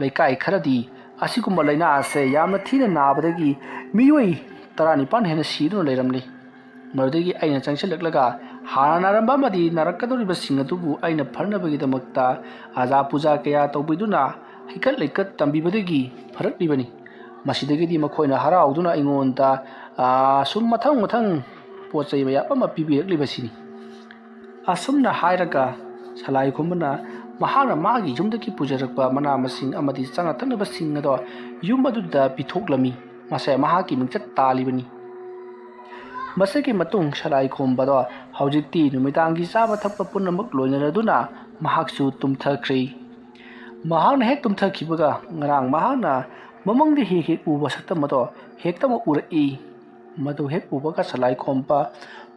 ꯂꯩꯀꯥꯏ ꯈꯔꯗꯤ ꯑꯁꯤꯒꯨꯝꯕ ꯂꯥꯏꯅꯥ ꯑꯁꯦ ꯌꯥꯝꯅ ꯊꯤꯅ ꯅꯥꯕꯗꯒꯤ ꯃꯤꯑꯣꯏ ꯇꯔꯥꯅꯤꯄꯥꯟ ꯍꯦꯟꯅ ꯁꯤꯗꯨꯅ ꯂꯩꯔꯝꯂꯤ꯫ ꯃꯗꯨꯗꯒꯤ ꯑꯩꯅ ꯆꯪꯁꯤꯜꯂꯛꯂꯒ ꯍꯥꯟꯅ ꯅꯥꯔꯝꯕ ꯑꯃꯗꯤ ꯅꯥꯔꯛꯀꯗꯧꯔꯤꯕꯁꯤꯡ ꯑꯗꯨꯕꯨ ꯑꯩꯅ ꯐꯅꯕꯒꯤꯗꯃꯛꯇ ꯑꯖꯥ ꯄꯨꯖꯥ ꯀꯌꯥ ꯇꯧꯕꯤꯗꯨꯅ ꯍꯩꯀꯠ ꯂꯩꯀꯠ ꯇꯝꯕꯤꯕꯗꯒꯤ ꯐꯔꯛꯂꯤꯕꯅꯤ꯫ ꯃꯁꯤꯗꯒꯤꯗꯤ ꯃꯈꯣꯏꯅ ꯍꯔꯥꯎꯗꯨꯅ ꯑꯩꯉꯣꯟꯗ, ꯑꯥ, ꯁꯨꯝ ꯃꯊꯪ ꯃꯊꯪ ꯄꯣꯠ ꯆꯩ ꯃꯌꯥꯝ ꯑꯃ ꯄꯤꯕꯤꯔꯛꯂꯤꯕꯁꯤꯅꯤ꯫ ꯑꯁꯨꯝꯅ ꯍꯥꯏꯔꯒ ꯁꯂꯥꯏ ꯈꯣꯝꯕꯅ ꯃꯍꯥꯛꯅ ꯃꯥꯒꯤ ꯌꯨꯝꯗꯒꯤ ꯄꯨꯖꯔꯛꯄ ꯃꯅꯥ ꯃꯁꯤꯡ ꯑꯃꯗꯤ ꯆꯥꯅ ꯊꯛꯅꯕꯁꯤꯡ ꯑꯗꯣ ꯌꯨꯝ ꯑꯗꯨꯗ ꯄꯤꯊꯣꯛꯂꯝꯃꯤ꯫ ꯃꯁꯦ ꯃꯍꯥꯛꯀꯤ ꯃꯤꯡꯆꯠ ꯇꯥꯜꯂꯤꯕꯅꯤ꯫ ꯃꯁꯤꯒꯤ ꯃꯇꯨꯡ ꯁꯂꯥꯏ ꯈꯣꯝꯕꯗꯣ ꯍꯧꯖꯤꯛꯇꯤ ꯅꯨꯃꯤꯗꯥꯡꯒꯤ ꯆꯥꯕ ꯊꯛꯄ ꯄꯨꯝꯅꯃꯛ ꯂꯣꯏꯅꯔꯗꯨꯅ ꯃꯍꯥꯛꯁꯨ ꯇꯨꯝꯊꯈ꯭ꯔꯦ꯫ ꯃꯍꯥꯛꯅ ꯍꯦꯛ ꯇꯨꯝꯊꯈꯤꯕꯒ ꯉꯔꯥꯡ ꯃꯍꯥꯛꯅ ꯃꯃꯪꯗ ꯍꯦꯛ ꯍꯦꯛ ꯎꯕ ꯁꯛꯇꯝ ꯑꯗꯣ ꯍꯦꯛꯇꯃꯛ ꯎꯔꯛꯏ꯫ ꯃꯗꯨ ꯍꯦꯛ ꯎꯕꯒ ꯁꯂꯥꯏ ꯈꯣꯝꯕ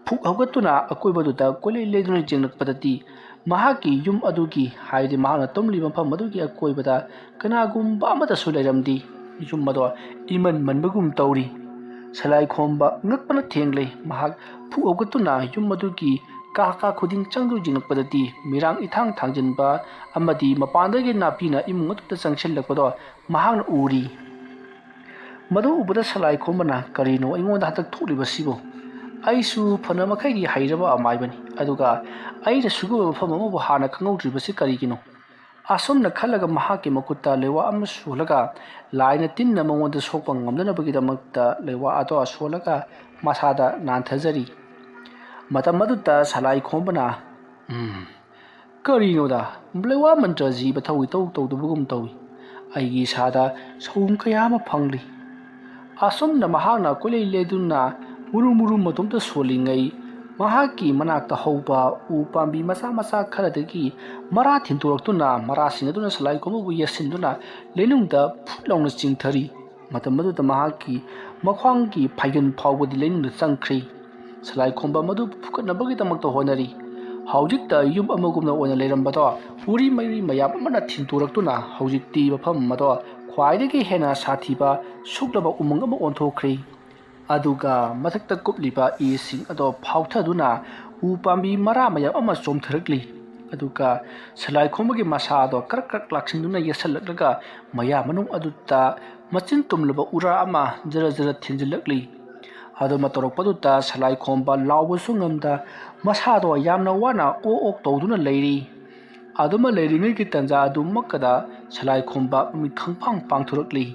ꯐꯨꯛ ꯍꯧꯒꯠꯇꯨꯅ ꯑꯀꯣꯏꯕꯗꯨꯗ ꯀꯣꯏꯂꯩ ꯂꯩꯗꯨꯅ ꯌꯦꯡꯂꯛꯄꯗꯗꯤ ꯃꯍꯥꯛꯀꯤ ꯌꯨꯝ ꯑꯗꯨꯒꯤ, ꯍꯥꯏꯗꯤ ꯃꯍꯥꯛꯅ ꯇꯨꯝꯂꯤꯕ ꯃꯐꯝ ꯑꯗꯨꯒꯤ ꯑꯀꯣꯏꯕꯗ ꯀꯅꯥꯒꯨꯝꯕ ꯑꯃꯠꯇꯁꯨ ꯂꯩꯔꯝꯗꯦ꯫ ꯌꯨꯝ ꯑꯗꯣ ꯏꯃꯟ ꯃꯟꯕꯒꯨꯝ ꯇꯧꯔꯤ꯫ ꯁꯂꯥꯏ ꯈꯣꯝꯕ ꯉꯛꯄꯅ ꯊꯦꯡꯂꯦ꯫ ꯃꯍꯥꯛ ꯐꯨꯛ ꯍꯧꯒꯠꯇꯨꯅ ꯌꯨꯝ ꯑꯗꯨꯒꯤ ꯀꯥ ꯀꯥ ꯈꯨꯗꯤꯡ ꯆꯪꯗꯨ ꯌꯦꯡꯂꯛꯄꯗꯗꯤ ꯃꯤꯔꯥꯡ ꯏꯊꯥꯡ ꯊꯥꯡꯖꯤꯟꯕ ꯑꯃꯗꯤ ꯃꯄꯥꯟꯗꯒꯤ ꯅꯥꯄꯤꯅ ꯏꯃꯨꯡ ꯑꯗꯨꯗ ꯆꯪꯁꯤꯜꯂꯛꯄꯗꯣ ꯃꯍꯥꯛꯅ ꯎꯔꯤ꯫ ꯃꯗꯨ ꯎꯕꯗ ꯁꯂꯥꯏ ꯈꯣꯝꯕꯅ, "ꯀꯔꯤꯅꯣ ꯑꯩꯉꯣꯟꯗ ꯍꯟꯗꯛ ꯊꯣꯛꯂꯤꯕꯁꯤꯕꯨ? ꯑꯩꯁꯨ ꯐꯅ ꯃꯈꯩꯗꯤ ꯍꯩꯔꯕ ꯑꯃꯥꯏꯕꯅꯤ, ꯑꯗꯨꯒ ꯑꯩꯅ ꯁꯤꯒꯨꯝꯕ ꯃꯐꯝ ꯑꯃꯕꯨ ꯍꯥꯟꯅ ꯈꯪꯍꯧꯗ꯭ꯔꯤꯕꯁꯤ ꯀꯔꯤꯒꯤꯅꯣ?" ꯑꯁꯨꯝꯅ ꯈꯜꯂꯒ ꯃꯍꯥꯛꯀꯤ ꯃꯈꯨꯠꯇ ꯂꯩꯋꯥ ꯑꯃ ꯁꯣꯜꯂꯒ ꯂꯥꯏꯅ ꯇꯤꯟꯅ ꯃꯉꯣꯟꯗ ꯁꯣꯛꯄ ꯉꯝꯗꯅꯕꯒꯤꯗꯃꯛꯇ ꯂꯩꯋꯥ ꯑꯗꯣ ꯁꯣꯜꯂꯒ ꯃꯁꯥꯗ ꯅꯥꯟꯊꯖꯔꯤ꯫ ꯃꯇꯝ ꯑꯗꯨꯗ ꯁꯂꯥꯏ ꯈꯣꯝꯕꯅ, "ꯎꯝ, ꯀꯔꯤꯅꯣꯗ, ꯂꯩꯋꯥ ꯃꯟꯇ꯭ꯔ ꯖꯤꯕ ꯊꯧꯏ ꯇꯧ ꯇꯧꯗꯕꯒꯨꯝ ꯇꯧꯏ꯫ ꯑꯩꯒꯤ ꯏꯁꯥꯗ ꯁꯑꯣꯡ ꯀꯌꯥ ꯑꯃ ꯐꯪꯂꯤ꯫" ꯑꯁꯨꯝꯅ ꯃꯍꯥꯛꯅ ꯀꯣꯏꯂꯩ ꯂꯩꯗꯨꯅ ꯃꯨꯔꯨ ꯃꯨꯔꯨ ꯃꯇꯣꯝꯇ ꯁꯣꯜꯂꯤꯉꯩ, ꯃꯍꯥꯛꯀꯤ ꯃꯅꯥꯛꯇ ꯍꯧꯕ ꯎ ꯄꯥꯝꯕꯤ ꯃꯆꯥ ꯃꯆꯥ ꯈꯔꯗꯒꯤ ꯃꯔꯥ ꯊꯤꯟꯗꯣꯔꯛꯇꯨꯅ ꯃꯔꯥꯁꯤꯡ ꯑꯗꯨꯅ ꯁꯂꯥꯏ ꯈꯣꯝꯕꯕꯨ ꯌꯦꯠꯁꯤꯟꯗꯨꯅ ꯂꯩꯅꯨꯡꯗ ꯐꯨꯠ ꯂꯥꯎꯅ ꯆꯤꯡꯊꯔꯤ꯫ ꯃꯇꯝ ꯑꯗꯨꯗ ꯃꯍꯥꯛꯀꯤ ꯃꯈ꯭ꯋꯥꯡꯒꯤ ꯐꯥꯏꯒꯟ ꯐꯥꯎꯕꯗꯤ ꯂꯩꯅꯨꯡꯗ ꯆꯪꯈ꯭ꯔꯦ꯫ ꯁꯂꯥꯏ ꯈꯣꯝꯕ ꯃꯗꯨ ꯐꯨꯒꯠꯅꯕꯒꯤꯗꯃꯛꯇ ꯍꯣꯠꯅꯔꯤ꯫ ꯍꯧꯖꯤꯛꯇ ꯌꯨꯝ ꯑꯃꯒꯨꯝꯅ ꯑꯣꯏꯅ ꯂꯩꯔꯝꯕꯗꯣ ꯎꯔꯤ ꯃꯩꯔꯤ ꯃꯌꯥꯝ ꯑꯃꯅ ꯊꯤꯟꯗꯣꯔꯛꯇꯨꯅ ꯍꯧꯖꯤꯛꯇꯤ ꯃꯐꯝ ꯑꯗꯣ ꯈ꯭ꯋꯥꯏꯗꯒꯤ ꯍꯦꯟꯅ ꯁꯥꯊꯤꯕ ꯁꯨꯛꯂꯕ ꯎꯃꯪ ꯑꯃ ꯑꯣꯟꯊꯣꯛꯈ꯭ꯔꯦ꯫ ꯑꯗꯨꯒ ꯃꯊꯛꯇ ꯀꯨꯞꯂꯤꯕ ꯏꯁꯤꯡ ꯑꯗꯣ ꯐꯥꯎꯊꯗꯨꯅ ꯎ ꯄꯥꯝꯕꯤ ꯃꯔꯥ ꯃꯌꯥꯝ ꯑꯃ ꯆꯣꯝꯊꯔꯛꯂꯤ꯫ ꯑꯗꯨꯒ ꯁꯂꯥꯏ ꯈꯣꯝꯕꯒꯤ ꯃꯁꯥ ꯑꯗꯣ ꯀ꯭ꯔꯛ ꯀ꯭ꯔꯛ ꯂꯥꯛꯁꯤꯟꯗꯨꯅ ꯌꯦꯠꯁꯜꯂꯛꯂꯒ ꯃꯌꯥ ꯃꯅꯨꯡ ꯑꯗꯨꯗ ꯃꯆꯤꯟ ꯇꯨꯝꯂꯕ ꯎꯔꯥ ꯑꯃ ꯖꯔ ꯖꯔ ꯊꯤꯟꯖꯤꯜꯂꯛꯂꯤ꯫ ꯑꯗꯨꯃ ꯇꯧꯔꯛꯄꯗꯨꯗ ꯁꯂꯥꯏ ꯈꯣꯝꯕ ꯂꯥꯎꯕꯁꯨ ꯉꯝꯗ ꯃꯁꯥꯗꯣ ꯌꯥꯝꯅ ꯋꯥꯅ ꯑꯣꯛ ꯑꯣꯛ ꯇꯧꯗꯨꯅ ꯂꯩꯔꯤ꯫ ꯑꯗꯨꯃ ꯂꯩꯔꯤꯉꯩꯒꯤ ꯇꯟꯖꯥ ꯑꯗꯨꯃꯛꯀꯗ ꯁꯂꯥꯏ ꯈꯣꯝꯕ ꯃꯃꯤꯠ ꯈꯪꯄꯥꯡ ꯄꯥꯡꯊꯣꯔꯛꯂꯤ꯫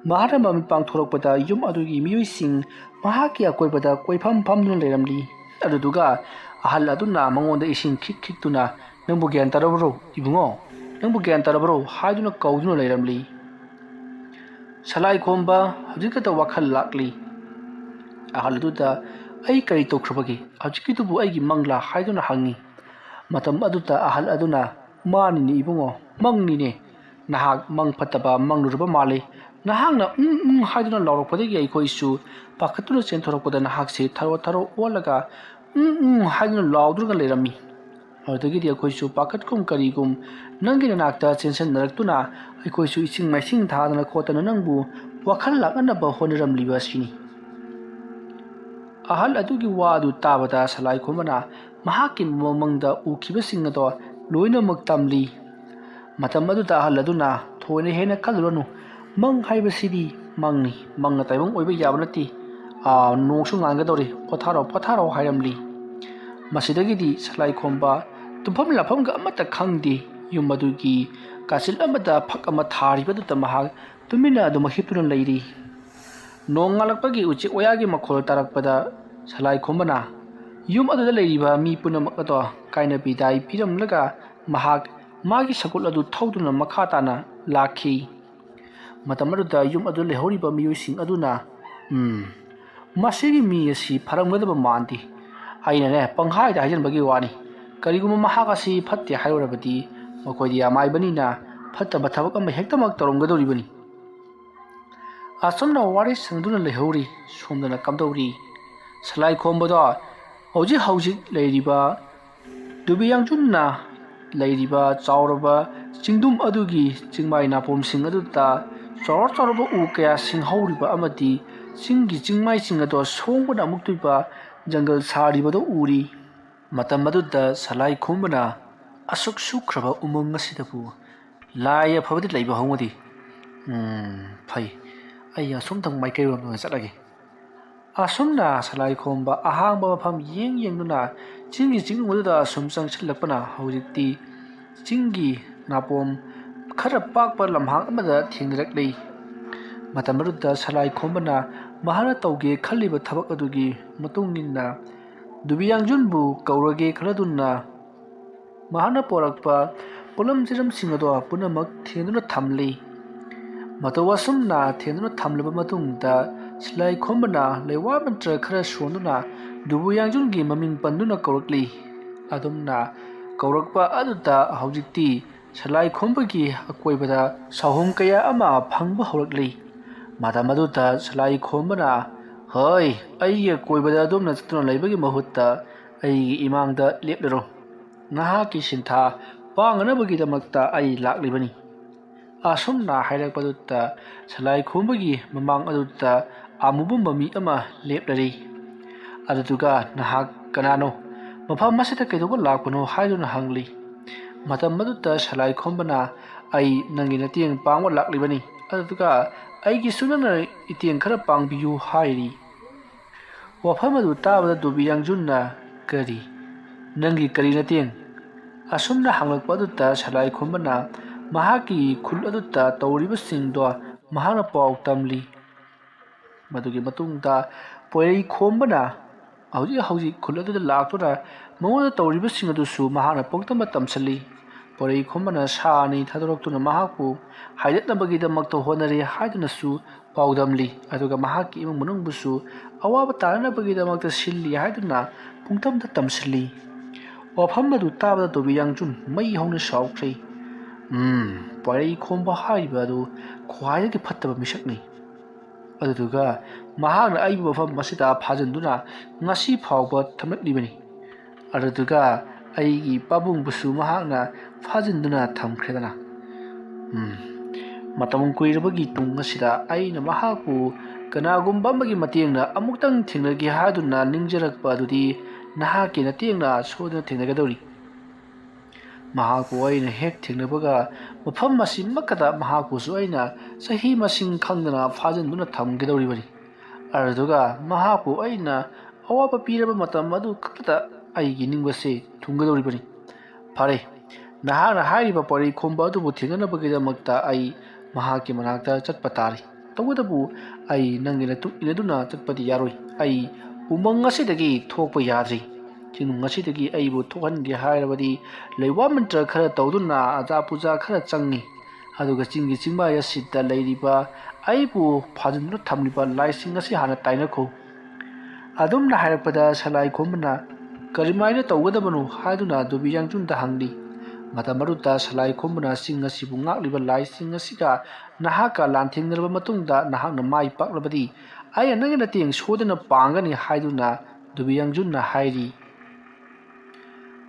ꯃꯍꯥꯔꯝꯕ ꯃꯤꯠ ꯄꯥꯡꯊꯣꯔꯛꯄꯗ ꯌꯨꯝ ꯑꯗꯨꯒꯤ ꯃꯤꯑꯣꯏꯁꯤꯡ ꯃꯍꯥꯛꯀꯤ ꯑꯀꯣꯏꯕꯗ ꯀꯣꯏꯐꯝ ꯐꯝꯗꯨꯅ ꯂꯩꯔꯝꯂꯤ꯫ ꯑꯗꯨꯗꯨꯒ ꯑꯍꯜ ꯑꯗꯨꯅ ꯃꯉꯣꯟꯗ ꯏꯁꯤꯡ ꯈꯤꯛ ꯈꯤꯛꯇꯨꯅ, "ꯅꯪꯕꯨ ꯒ꯭ꯌꯥꯟ ꯇꯥꯔꯕ꯭ꯔꯣ, ꯏꯕꯨꯡꯉꯣ? ꯅꯪꯕꯨ ꯒ꯭ꯌꯥꯟ ꯇꯥꯔꯕ꯭ꯔꯣ?" ꯍꯥꯏꯗꯨꯅ ꯀꯧꯗꯨꯅ ꯂꯩꯔꯝꯂꯤ꯫ ꯁꯂꯥꯏ ꯈꯣꯝꯕ ꯍꯧꯖꯤꯛꯈꯛꯇ ꯋꯥꯈꯜ ꯂꯥꯛꯂꯤ꯫ ꯑꯍꯜ ꯑꯗꯨꯗ, "ꯑꯩ ꯀꯔꯤ ꯇꯧꯈ꯭ꯔꯕꯒꯦ? ꯍꯧꯖꯤꯛꯀꯤꯗꯨꯕꯨ ꯑꯩꯒꯤ ꯃꯪꯂꯥ?" ꯍꯥꯏꯗꯨꯅ ꯍꯪꯉꯤ꯫ ꯃꯇꯝ ꯑꯗꯨꯗ ꯑꯍꯜ ꯑꯗꯨꯅ, "ꯃꯥꯅꯤꯅꯦ ꯏꯕꯨꯡꯉꯣ, ꯃꯪꯅꯤꯅꯦ꯫ ꯅꯍꯥꯛ ꯃꯪ ꯐꯠꯇꯕ ꯃꯪꯂꯨꯔꯕ ꯃꯥꯜꯂꯤ꯫ ꯅꯍꯥꯛꯅ 'ꯎꯝ, ꯎꯝ' ꯍꯥꯏꯗꯨꯅ ꯂꯥꯎꯔꯛꯄꯗꯒꯤ ꯑꯩꯈꯣꯏꯁꯨ ꯄꯥꯈꯠꯇꯨꯅ ꯆꯦꯟꯊꯣꯔꯛꯄꯗ ꯅꯍꯥꯛꯁꯦ ꯊꯔꯣ ꯊꯔꯣ ꯑꯣꯜꯂꯒ 'ꯎꯝ, ꯎꯝ' ꯍꯥꯏꯗꯨꯅ ꯂꯥꯎꯗꯨꯅ ꯂꯩꯔꯝꯃꯤ꯫ ꯑꯗꯨꯗꯒꯤꯗꯤ ꯑꯩꯈꯣꯏꯁꯨ ꯄꯥꯈꯠꯀꯨꯝ ꯀꯔꯤꯒꯨꯝ ꯅꯪꯒꯤ ꯅꯅꯥꯛꯇ ꯆꯦꯟꯁꯤꯟꯅꯔꯛꯇꯨꯅ ꯑꯩꯈꯣꯏꯁꯨ ꯏꯁꯤꯡ ꯃꯥꯏꯁꯤꯡ ꯊꯥꯗꯅ ꯈꯣꯠꯇꯅ ꯅꯪꯕꯨ ꯋꯥꯈꯜ ꯂꯥꯛꯅꯅꯕ ꯍꯣꯠꯅꯔꯝꯂꯤꯕ ꯑꯁꯤꯅꯤ꯫" ꯑꯍꯜ ꯑꯗꯨꯒꯤ ꯋꯥ ꯑꯗꯨ ꯇꯥꯕꯗ ꯁꯂꯥꯏ ꯈꯣꯝꯕꯅ ꯃꯍꯥꯛꯀꯤ ꯃꯃꯪꯗ ꯎꯈꯤꯕꯁꯤꯡ ꯑꯗꯣ ꯂꯣꯏꯅꯃꯛ ꯇꯝꯂꯤ꯫ ꯃꯇꯝ ꯑꯗꯨꯗ ꯑꯍꯜ ꯑꯗꯨꯅ, "ꯊꯣꯏꯅ ꯍꯦꯟꯅ ꯈꯜꯂꯨꯔꯅꯨ, ꯃꯪ ꯍꯥꯏꯕꯁꯤꯗꯤ ꯃꯪꯅꯤ, ꯃꯪꯅ ꯇꯥꯏꯕꯪ ꯑꯣꯏꯕ ꯌꯥꯕ ꯅꯠꯇꯦ꯫ ꯑꯥ, ꯅꯣꯡꯁꯨ ꯉꯥꯟꯒꯗꯧꯔꯤ, ꯄꯣꯊꯥꯔꯣ, ꯄꯣꯊꯥꯔꯣ" ꯍꯥꯏꯔꯝꯂꯤ꯫ ꯃꯁꯤꯗꯒꯤꯗꯤ ꯁꯂꯥꯏ ꯈꯣꯝꯕ ꯇꯨꯝꯐꯝ ꯂꯥꯐꯝꯒ ꯑꯃꯠꯇ ꯈꯪꯗꯦ꯫ ꯌꯨꯝ ꯑꯗꯨꯒꯤ ꯀꯥꯆꯤꯟ ꯑꯃꯗ ꯐꯛ ꯑꯃ ꯊꯥꯔꯤꯕꯗꯨꯗ ꯃꯍꯥꯛ ꯇꯨꯃꯤꯟꯅ ꯑꯗꯨꯃꯛ ꯍꯤꯞꯇꯨꯅ ꯂꯩꯔꯤ꯫ ꯅꯣꯡꯉꯥꯜꯂꯛꯄꯒꯤ ꯎꯆꯦꯛ ꯋꯥꯌꯥꯒꯤ ꯃꯈꯣꯜ ꯇꯥꯔꯛꯄꯗ ꯁꯂꯥꯏ ꯈꯣꯝꯕꯅ ꯌꯨꯝ ꯑꯗꯨꯗ ꯂꯩꯔꯤꯕ ꯃꯤ ꯄꯨꯝꯅꯃꯛ ꯑꯗꯣ ꯀꯥꯏꯅ ꯕꯤꯗꯥꯏ ꯄꯤꯔꯝꯂꯒ ꯃꯍꯥꯛ ꯃꯥꯒꯤ ꯁꯒꯨꯜ ꯑꯗꯨ ꯊꯧꯗꯨꯅ ꯃꯈꯥ ꯇꯥꯅ ꯂꯥꯛꯈꯤ꯫ ꯃꯇꯝ ꯑꯗꯨꯗ ꯌꯨꯝ ꯑꯗꯨꯗ ꯂꯩꯍꯧꯔꯤꯕ ꯃꯤꯑꯣꯏꯁꯤꯡ ꯑꯗꯨꯅ, "ꯎꯝ, ꯃꯁꯤꯒꯤ ꯃꯤ ꯑꯁꯤ ꯐꯔꯝꯒꯗꯕ ꯃꯥꯟꯗꯦ꯫ ꯑꯩꯅꯅꯦ, ꯄꯪꯍꯥꯏꯗ ꯍꯥꯏꯖꯤꯟꯕꯒꯤ ꯋꯥꯅꯤ꯫ ꯀꯔꯤꯒꯨꯝꯕ ꯃꯍꯥꯛ ꯑꯁꯤ ꯐꯠꯇꯦ ꯍꯥꯏꯔꯨꯔꯕꯗꯤ ꯃꯈꯣꯏꯗꯤ ꯑꯃꯥꯏꯕꯅꯤꯅ ꯐꯠꯇꯕ ꯊꯕꯛ ꯑꯃ ꯍꯦꯛꯇꯃꯛ ꯇꯧꯔꯝꯒꯗꯧꯔꯤꯕꯅꯤ꯫" ꯑꯁꯨꯝꯅ ꯋꯥꯔꯤ ꯁꯥꯟꯅꯗꯨꯅ ꯂꯩꯍꯧꯔꯤ꯫ ꯁꯣꯝꯗꯅ ꯀꯝꯗꯧꯔꯤ? ꯁꯂꯥꯏ ꯈꯣꯝꯕꯗꯣ ꯍꯧꯖꯤꯛ ꯍꯧꯖꯤꯛ ꯂꯩꯔꯤꯕ ꯗꯨꯕꯤ ꯌꯥꯡꯖꯨꯝꯅ ꯂꯩꯔꯤꯕ ꯆꯥꯎꯔꯕ ꯆꯤꯡꯗꯨꯝ ꯑꯗꯨꯒꯤ ꯆꯤꯡꯃꯥꯏ ꯅꯥꯄꯣꯝꯁꯤꯡ ꯑꯗꯨꯗ ꯆꯥꯎꯔ ꯆꯥꯎꯔꯕ ꯎ ꯀꯌꯥ ꯁꯤꯡꯍꯧꯔꯤꯕ ꯑꯃꯗꯤ ꯆꯤꯡꯒꯤ ꯆꯤꯡꯃꯥꯏꯁꯤꯡ ꯑꯗꯣ ꯁꯣꯡꯕꯅ ꯑꯃꯨꯛꯇꯣꯏꯕ ꯖꯪꯒꯜ ꯁꯥꯔꯤꯕꯗꯨ ꯎꯔꯤ꯫ ꯃꯇꯝ ꯑꯗꯨꯗ ꯁꯂꯥꯏ ꯈꯣꯝꯕꯅ ꯑꯁꯨꯛ ꯁꯨꯈ꯭ꯔꯕ ꯎꯃꯪ ꯑꯁꯤꯗꯕꯨ ꯂꯥꯏ ꯑꯐꯕꯗꯤ ꯂꯩꯕ ꯍꯧꯅꯗꯦ꯫ ꯎꯝ, ꯐꯩ꯫ ꯑꯩ ꯑꯁꯣꯝꯊꯪ ꯃꯥꯏꯀꯩꯔꯣꯝꯗ ꯑꯣꯏꯅ ꯆꯠꯂꯒꯦ꯫ ꯑꯁꯨꯝꯅ ꯁꯂꯥꯏ ꯈꯣꯝꯕ ꯑꯍꯥꯡꯕ ꯃꯐꯝ ꯌꯦꯡ ꯌꯦꯡꯗꯨꯅ ꯆꯤꯡꯒꯤ ꯆꯤꯡꯅꯨꯡ ꯑꯗꯨꯗ ꯑꯁꯨꯝ ꯆꯪꯁꯤꯜꯂꯛꯄꯅ ꯍꯧꯖꯤꯛꯇꯤ ꯆꯤꯡꯒꯤ ꯅꯥꯄꯣꯝ ꯈꯔ ꯄꯥꯛꯄ ꯂꯝꯍꯥꯡ ꯑꯃꯗ ꯊꯦꯡꯅꯔꯛꯂꯤ꯫ ꯃꯇꯝ ꯑꯗꯨꯗ ꯁꯂꯥꯏ ꯈꯣꯝꯕꯅ ꯃꯍꯥꯛꯅ ꯇꯧꯒꯦ ꯈꯜꯂꯤꯕ ꯊꯕꯛ ꯑꯗꯨꯒꯤ ꯃꯇꯨꯡ ꯏꯟꯅ ꯗꯨꯕꯤ ꯌꯥꯡꯖꯨꯟꯕꯨ ꯀꯧꯔꯒꯦ ꯈꯜꯂꯗꯨꯅ ꯃꯍꯥꯛꯅ ꯄꯣꯔꯛꯄ ꯄꯣꯠꯂꯝ ꯆꯦꯔꯝꯁꯤꯡ ꯑꯗꯣ ꯄꯨꯝꯅꯃꯛ ꯊꯦꯡꯗꯨꯅ ꯊꯝꯂꯤ꯫ ꯃꯇꯧ ꯑꯁꯨꯝꯅ ꯊꯦꯡꯗꯨꯅ ꯊꯝꯂꯕ ꯃꯇꯨꯡꯗ ꯁꯂꯥꯏ ꯈꯣꯝꯕꯅ ꯂꯩꯋꯥ ꯃꯟꯇ꯭ꯔ ꯈꯔ ꯁꯣꯟꯗꯨꯅ ꯗꯨꯕꯨ ꯌꯥꯡꯖꯨꯟꯒꯤ ꯃꯃꯤꯡ ꯄꯟꯗꯨꯅ ꯀꯧꯔꯛꯂꯤ꯫ ꯑꯗꯨꯝꯅ ꯀꯧꯔꯛꯄ ꯑꯗꯨꯗ ꯍꯧꯖꯤꯛꯇꯤ ꯁꯂꯥꯏ ꯈꯣꯝꯕꯒꯤ ꯑꯀꯣꯏꯕꯗ ꯁꯥꯍꯨꯝ ꯀꯌꯥ ꯑꯃ ꯐꯪꯕ ꯍꯧꯔꯛꯂꯤ꯫ ꯃꯇꯝ ꯑꯗꯨꯗ ꯁꯂꯥꯏ ꯈꯣꯝꯕꯅ, "ꯍꯣꯏ, ꯑꯩꯒꯤ ꯑꯀꯣꯏꯕꯗ ꯑꯗꯣꯝꯅ ꯆꯠꯇꯨꯅ ꯂꯩꯕꯒꯤ ꯃꯍꯨꯠꯇ ꯑꯩꯒꯤ ꯏꯃꯥꯡꯗ ꯂꯦꯞꯂꯔꯣ꯫ ꯅꯍꯥꯛꯀꯤ ꯁꯤꯟꯊꯥ ꯄꯥꯡꯅꯅꯕꯒꯤꯗꯃꯛꯇ ꯑꯩ ꯂꯥꯛꯂꯤꯕꯅꯤ"꯫ ꯑꯁꯨꯝꯅ ꯍꯥꯏꯔꯛꯄꯗꯨꯗ ꯁꯂꯥꯏ ꯈꯣꯝꯕꯒꯤ ꯃꯃꯥꯡ ꯑꯗꯨꯗ ꯑꯃꯨꯕ ꯃꯃꯤ ꯑꯃ ꯂꯦꯞꯂꯔꯤ꯫ ꯑꯗꯨꯗꯨꯒ, "ꯅꯍꯥꯛ ꯀꯅꯥꯅꯣ? ꯃꯐꯝ ꯑꯁꯤꯗ ꯀꯩꯗꯧꯕ ꯂꯥꯛꯄꯅꯣ?" ꯍꯥꯏꯗꯨꯅ ꯍꯪꯂꯤ꯫ ꯃꯇꯝ ꯑꯗꯨꯗ ꯁꯂꯥꯏ ꯈꯣꯝꯕꯅ, "ꯑꯩ ꯅꯪꯒꯤ ꯃꯇꯦꯡ ꯄꯥꯡꯕ ꯂꯥꯛꯂꯤꯕꯅꯤ, ꯑꯗꯨꯗꯨꯒ ꯑꯩꯒꯤꯁꯨ ꯅꯪꯅ ꯃꯇꯦꯡ ꯈꯔ ꯄꯥꯡꯕꯤꯌꯨ" ꯍꯥꯏꯔꯤ꯫ ꯋꯥꯐꯝ ꯑꯗꯨ ꯇꯥꯕꯗ ꯗꯨꯕꯤ ꯌꯥꯡꯖꯨꯟꯅ, "ꯀꯔꯤ? ꯅꯪꯒꯤ ꯀꯔꯤ ꯃꯇꯦꯡ?" ꯑꯁꯨꯝꯅ ꯍꯪꯂꯛꯄ ꯑꯗꯨꯗ ꯁꯂꯥꯏ ꯈꯣꯝꯕꯅ ꯃꯍꯥꯛꯀꯤ ꯈꯨꯜ ꯑꯗꯨꯗ ꯇꯧꯔꯤꯕꯁꯤꯡꯗꯣ ꯃꯍꯥꯛꯅ ꯄꯥꯎ ꯇꯝꯂꯤ꯫ ꯃꯗꯨꯒꯤ ꯃꯇꯨꯡꯗ ꯄꯣꯏꯔꯩ ꯈꯣꯝꯕꯅ ꯍꯧꯖꯤꯛ ꯍꯧꯖꯤꯛ ꯈꯨꯜ ꯑꯗꯨꯗ ꯂꯥꯛꯇꯨꯅ ꯃꯉꯣꯟꯗ ꯇꯧꯔꯤꯕꯁꯤꯡ ꯑꯗꯨꯁꯨ ꯃꯍꯥꯛꯅ ꯄꯨꯝꯇꯝꯕ ꯇꯝꯁꯤꯜꯂꯤ꯫ ꯄꯣꯏꯔꯩ ꯈꯣꯝꯕꯅ ꯁꯥ ꯑꯅꯤ ꯊꯥꯗꯣꯔꯛꯇꯨꯅ ꯃꯍꯥꯛꯄꯨ ꯍꯥꯏꯗꯠꯅꯕꯒꯤꯗꯃꯛꯇ ꯍꯣꯠꯅꯔꯤ ꯍꯥꯏꯗꯨꯅꯁꯨ ꯄꯥꯎꯗꯝꯂꯤ꯫ ꯑꯗꯨꯒ ꯃꯍꯥꯛꯀꯤ ꯏꯃꯨꯡ ꯃꯅꯨꯡꯕꯨꯁꯨ ꯑꯋꯥꯕ ꯇꯥꯅꯅꯕꯒꯤꯗꯃꯛꯇ ꯁꯤꯜꯂꯤ ꯍꯥꯏꯗꯨꯅ ꯄꯨꯡꯇꯝꯗ ꯇꯝꯁꯤꯜꯂꯤ꯫ ꯋꯥꯐꯝ ꯑꯗꯨ ꯇꯥꯕꯗ ꯗꯣꯕꯤ ꯌꯥꯡꯖꯨꯟ ꯃꯩ ꯍꯧꯅ ꯁꯥꯎꯈ꯭ꯔꯦ꯫ "ꯎꯝ, ꯄꯣꯏꯔꯩ ꯈꯣꯝꯕ ꯍꯥꯏꯔꯤꯕ ꯑꯗꯨ ꯈ꯭ꯋꯥꯏꯗꯒꯤ ꯐꯠꯇꯕ ꯃꯤꯁꯛꯅꯤ꯫ ꯑꯗꯨꯗꯨꯒ ꯃꯍꯥꯛꯅ ꯑꯩꯕꯨ ꯃꯐꯝ ꯑꯁꯤꯗ ꯐꯥꯖꯤꯟꯗꯨꯅ ꯉꯁꯤ ꯐꯥꯎꯕ ꯊꯝꯂꯛꯂꯤꯕꯅꯤ꯫ ꯑꯗꯨꯗꯨꯒ ꯑꯩꯒꯤ ꯄꯥꯕꯨꯡꯕꯨꯁꯨ ꯃꯍꯥꯛꯅ ꯐꯥꯖꯤꯟꯗꯨꯅ ꯊꯝꯈ꯭ꯔꯦꯗꯅ꯫ ꯎꯝ, ꯃꯇꯝ ꯀꯨꯏꯔꯕꯒꯤ ꯇꯨꯡ ꯑꯁꯤꯗ ꯑꯩꯅ ꯃꯍꯥꯛꯄꯨ ꯀꯅꯥꯒꯨꯝꯕ ꯑꯃꯒꯤ ꯃꯇꯦꯡꯅ ꯑꯃꯨꯛꯇꯪ ꯊꯦꯡꯅꯒꯦ ꯍꯥꯏꯗꯨꯅ ꯅꯤꯡꯖꯔꯛꯄ ꯑꯗꯨꯗꯤ ꯅꯍꯥꯛꯀꯤ ꯃꯇꯦꯡꯅ ꯁꯣꯏꯗꯅ ꯊꯦꯡꯅꯒꯗꯧꯔꯤ꯫ ꯃꯍꯥꯛꯄꯨ ꯑꯩꯅ ꯍꯦꯛ ꯊꯦꯡꯅꯕꯒ ꯃꯐꯝ ꯑꯁꯤꯃꯛꯇꯗ ꯃꯍꯥꯛꯄꯨꯁꯨ ꯑꯩꯅ ꯆꯍꯤ ꯃꯁꯤꯡ ꯈꯪꯗꯅ ꯐꯥꯖꯤꯟꯗꯨꯅ ꯊꯝꯒꯗꯧꯔꯤꯕꯅꯤ꯫ ꯑꯗꯨꯗꯨꯒ ꯃꯍꯥꯛꯄꯨ ꯑꯩꯅ ꯑꯋꯥꯕ ꯄꯤꯔꯕ ꯃꯇꯝ ꯑꯗꯨ ꯈꯛꯇꯗ ꯑꯩꯒꯤ ꯅꯤꯡꯕꯁꯦ ꯊꯨꯡꯒꯗꯧꯔꯤꯕꯅꯤ꯫ ꯐꯔꯦ, ꯅꯍꯥꯛꯅ ꯍꯥꯏꯔꯤꯕ ꯄꯣꯏꯔꯩ ꯈꯣꯝꯕ ꯑꯗꯨꯕꯨ ꯊꯦꯡꯅꯅꯕꯒꯤꯗꯃꯛꯇ ꯑꯩ ꯃꯍꯥꯛꯀꯤ ꯃꯅꯥꯛꯇ ꯆꯠꯄ ꯇꯥꯔꯦ"꯫ ꯇꯧꯕꯇꯕꯨ ꯑꯩ ꯅꯪꯒꯤ ꯅꯇꯨꯡ ꯏꯟꯅꯗꯨꯅ ꯆꯠꯄꯗꯤ ꯌꯥꯔꯣꯏ꯫ ꯑꯩ ꯎꯃꯪ ꯑꯁꯤꯗꯒꯤ ꯊꯣꯛꯄ ꯌꯥꯗ꯭ꯔꯤ꯫ ꯆꯤꯡꯅꯨꯡ ꯑꯁꯤꯗꯒꯤ ꯑꯩꯕꯨ ꯊꯣꯛꯍꯟꯒꯦ ꯍꯥꯏꯔꯕꯗꯤ ꯂꯩꯋꯥ ꯃꯟꯇ꯭ꯔ ꯈꯔ ꯇꯧꯗꯨꯅ ꯑꯖꯥ ꯄꯨꯖꯥ ꯈꯔ ꯆꯪꯉꯤ꯫ ꯑꯗꯨꯒ ꯆꯤꯡꯒꯤ ꯆꯤꯡꯃꯥꯏ ꯑꯁꯤꯗ ꯂꯩꯔꯤꯕ ꯑꯩꯕꯨ ꯐꯥꯖꯤꯟꯗꯨꯅ ꯊꯝꯂꯤꯕ ꯂꯥꯏꯁꯤꯡ ꯑꯁꯤ ꯍꯥꯟꯅ ꯇꯥꯏꯅꯈꯣ꯫ ꯑꯗꯨꯝꯅ ꯍꯥꯏꯔꯛꯄꯗ ꯁꯂꯥꯏ ꯈꯣꯝꯕꯅ ꯀꯔꯤꯃꯥꯏꯅ ꯇꯧꯒꯗꯕꯅꯣ ꯍꯥꯏꯗꯨꯅ ꯗꯨꯕꯤ ꯌꯥꯡꯖꯨꯟꯗ ꯍꯪꯂꯤ꯫ ꯃꯇꯝ ꯑꯗꯨꯗ ꯁꯂꯥꯏ ꯈꯣꯝꯕꯅ ꯆꯤꯡ ꯑꯁꯤꯕꯨ ꯉꯥꯛꯂꯤꯕ ꯂꯥꯏꯁꯤꯡ ꯑꯁꯤꯒ ꯅꯍꯥꯛꯀ ꯂꯥꯟꯊꯦꯡꯅꯔꯕ ꯃꯇꯨꯡꯗ ꯅꯍꯥꯛꯅ ꯃꯥꯏ ꯄꯥꯛꯂꯕꯗꯤ ꯑꯩꯅ ꯅꯪꯒꯤ ꯃꯇꯦꯡ ꯁꯣꯏꯗꯅ ꯄꯥꯡꯒꯅꯤ ꯍꯥꯏꯗꯨꯅ ꯗꯨꯕꯤ ꯌꯥꯡꯖꯨꯟꯅ ꯍꯥꯏꯔꯤ꯫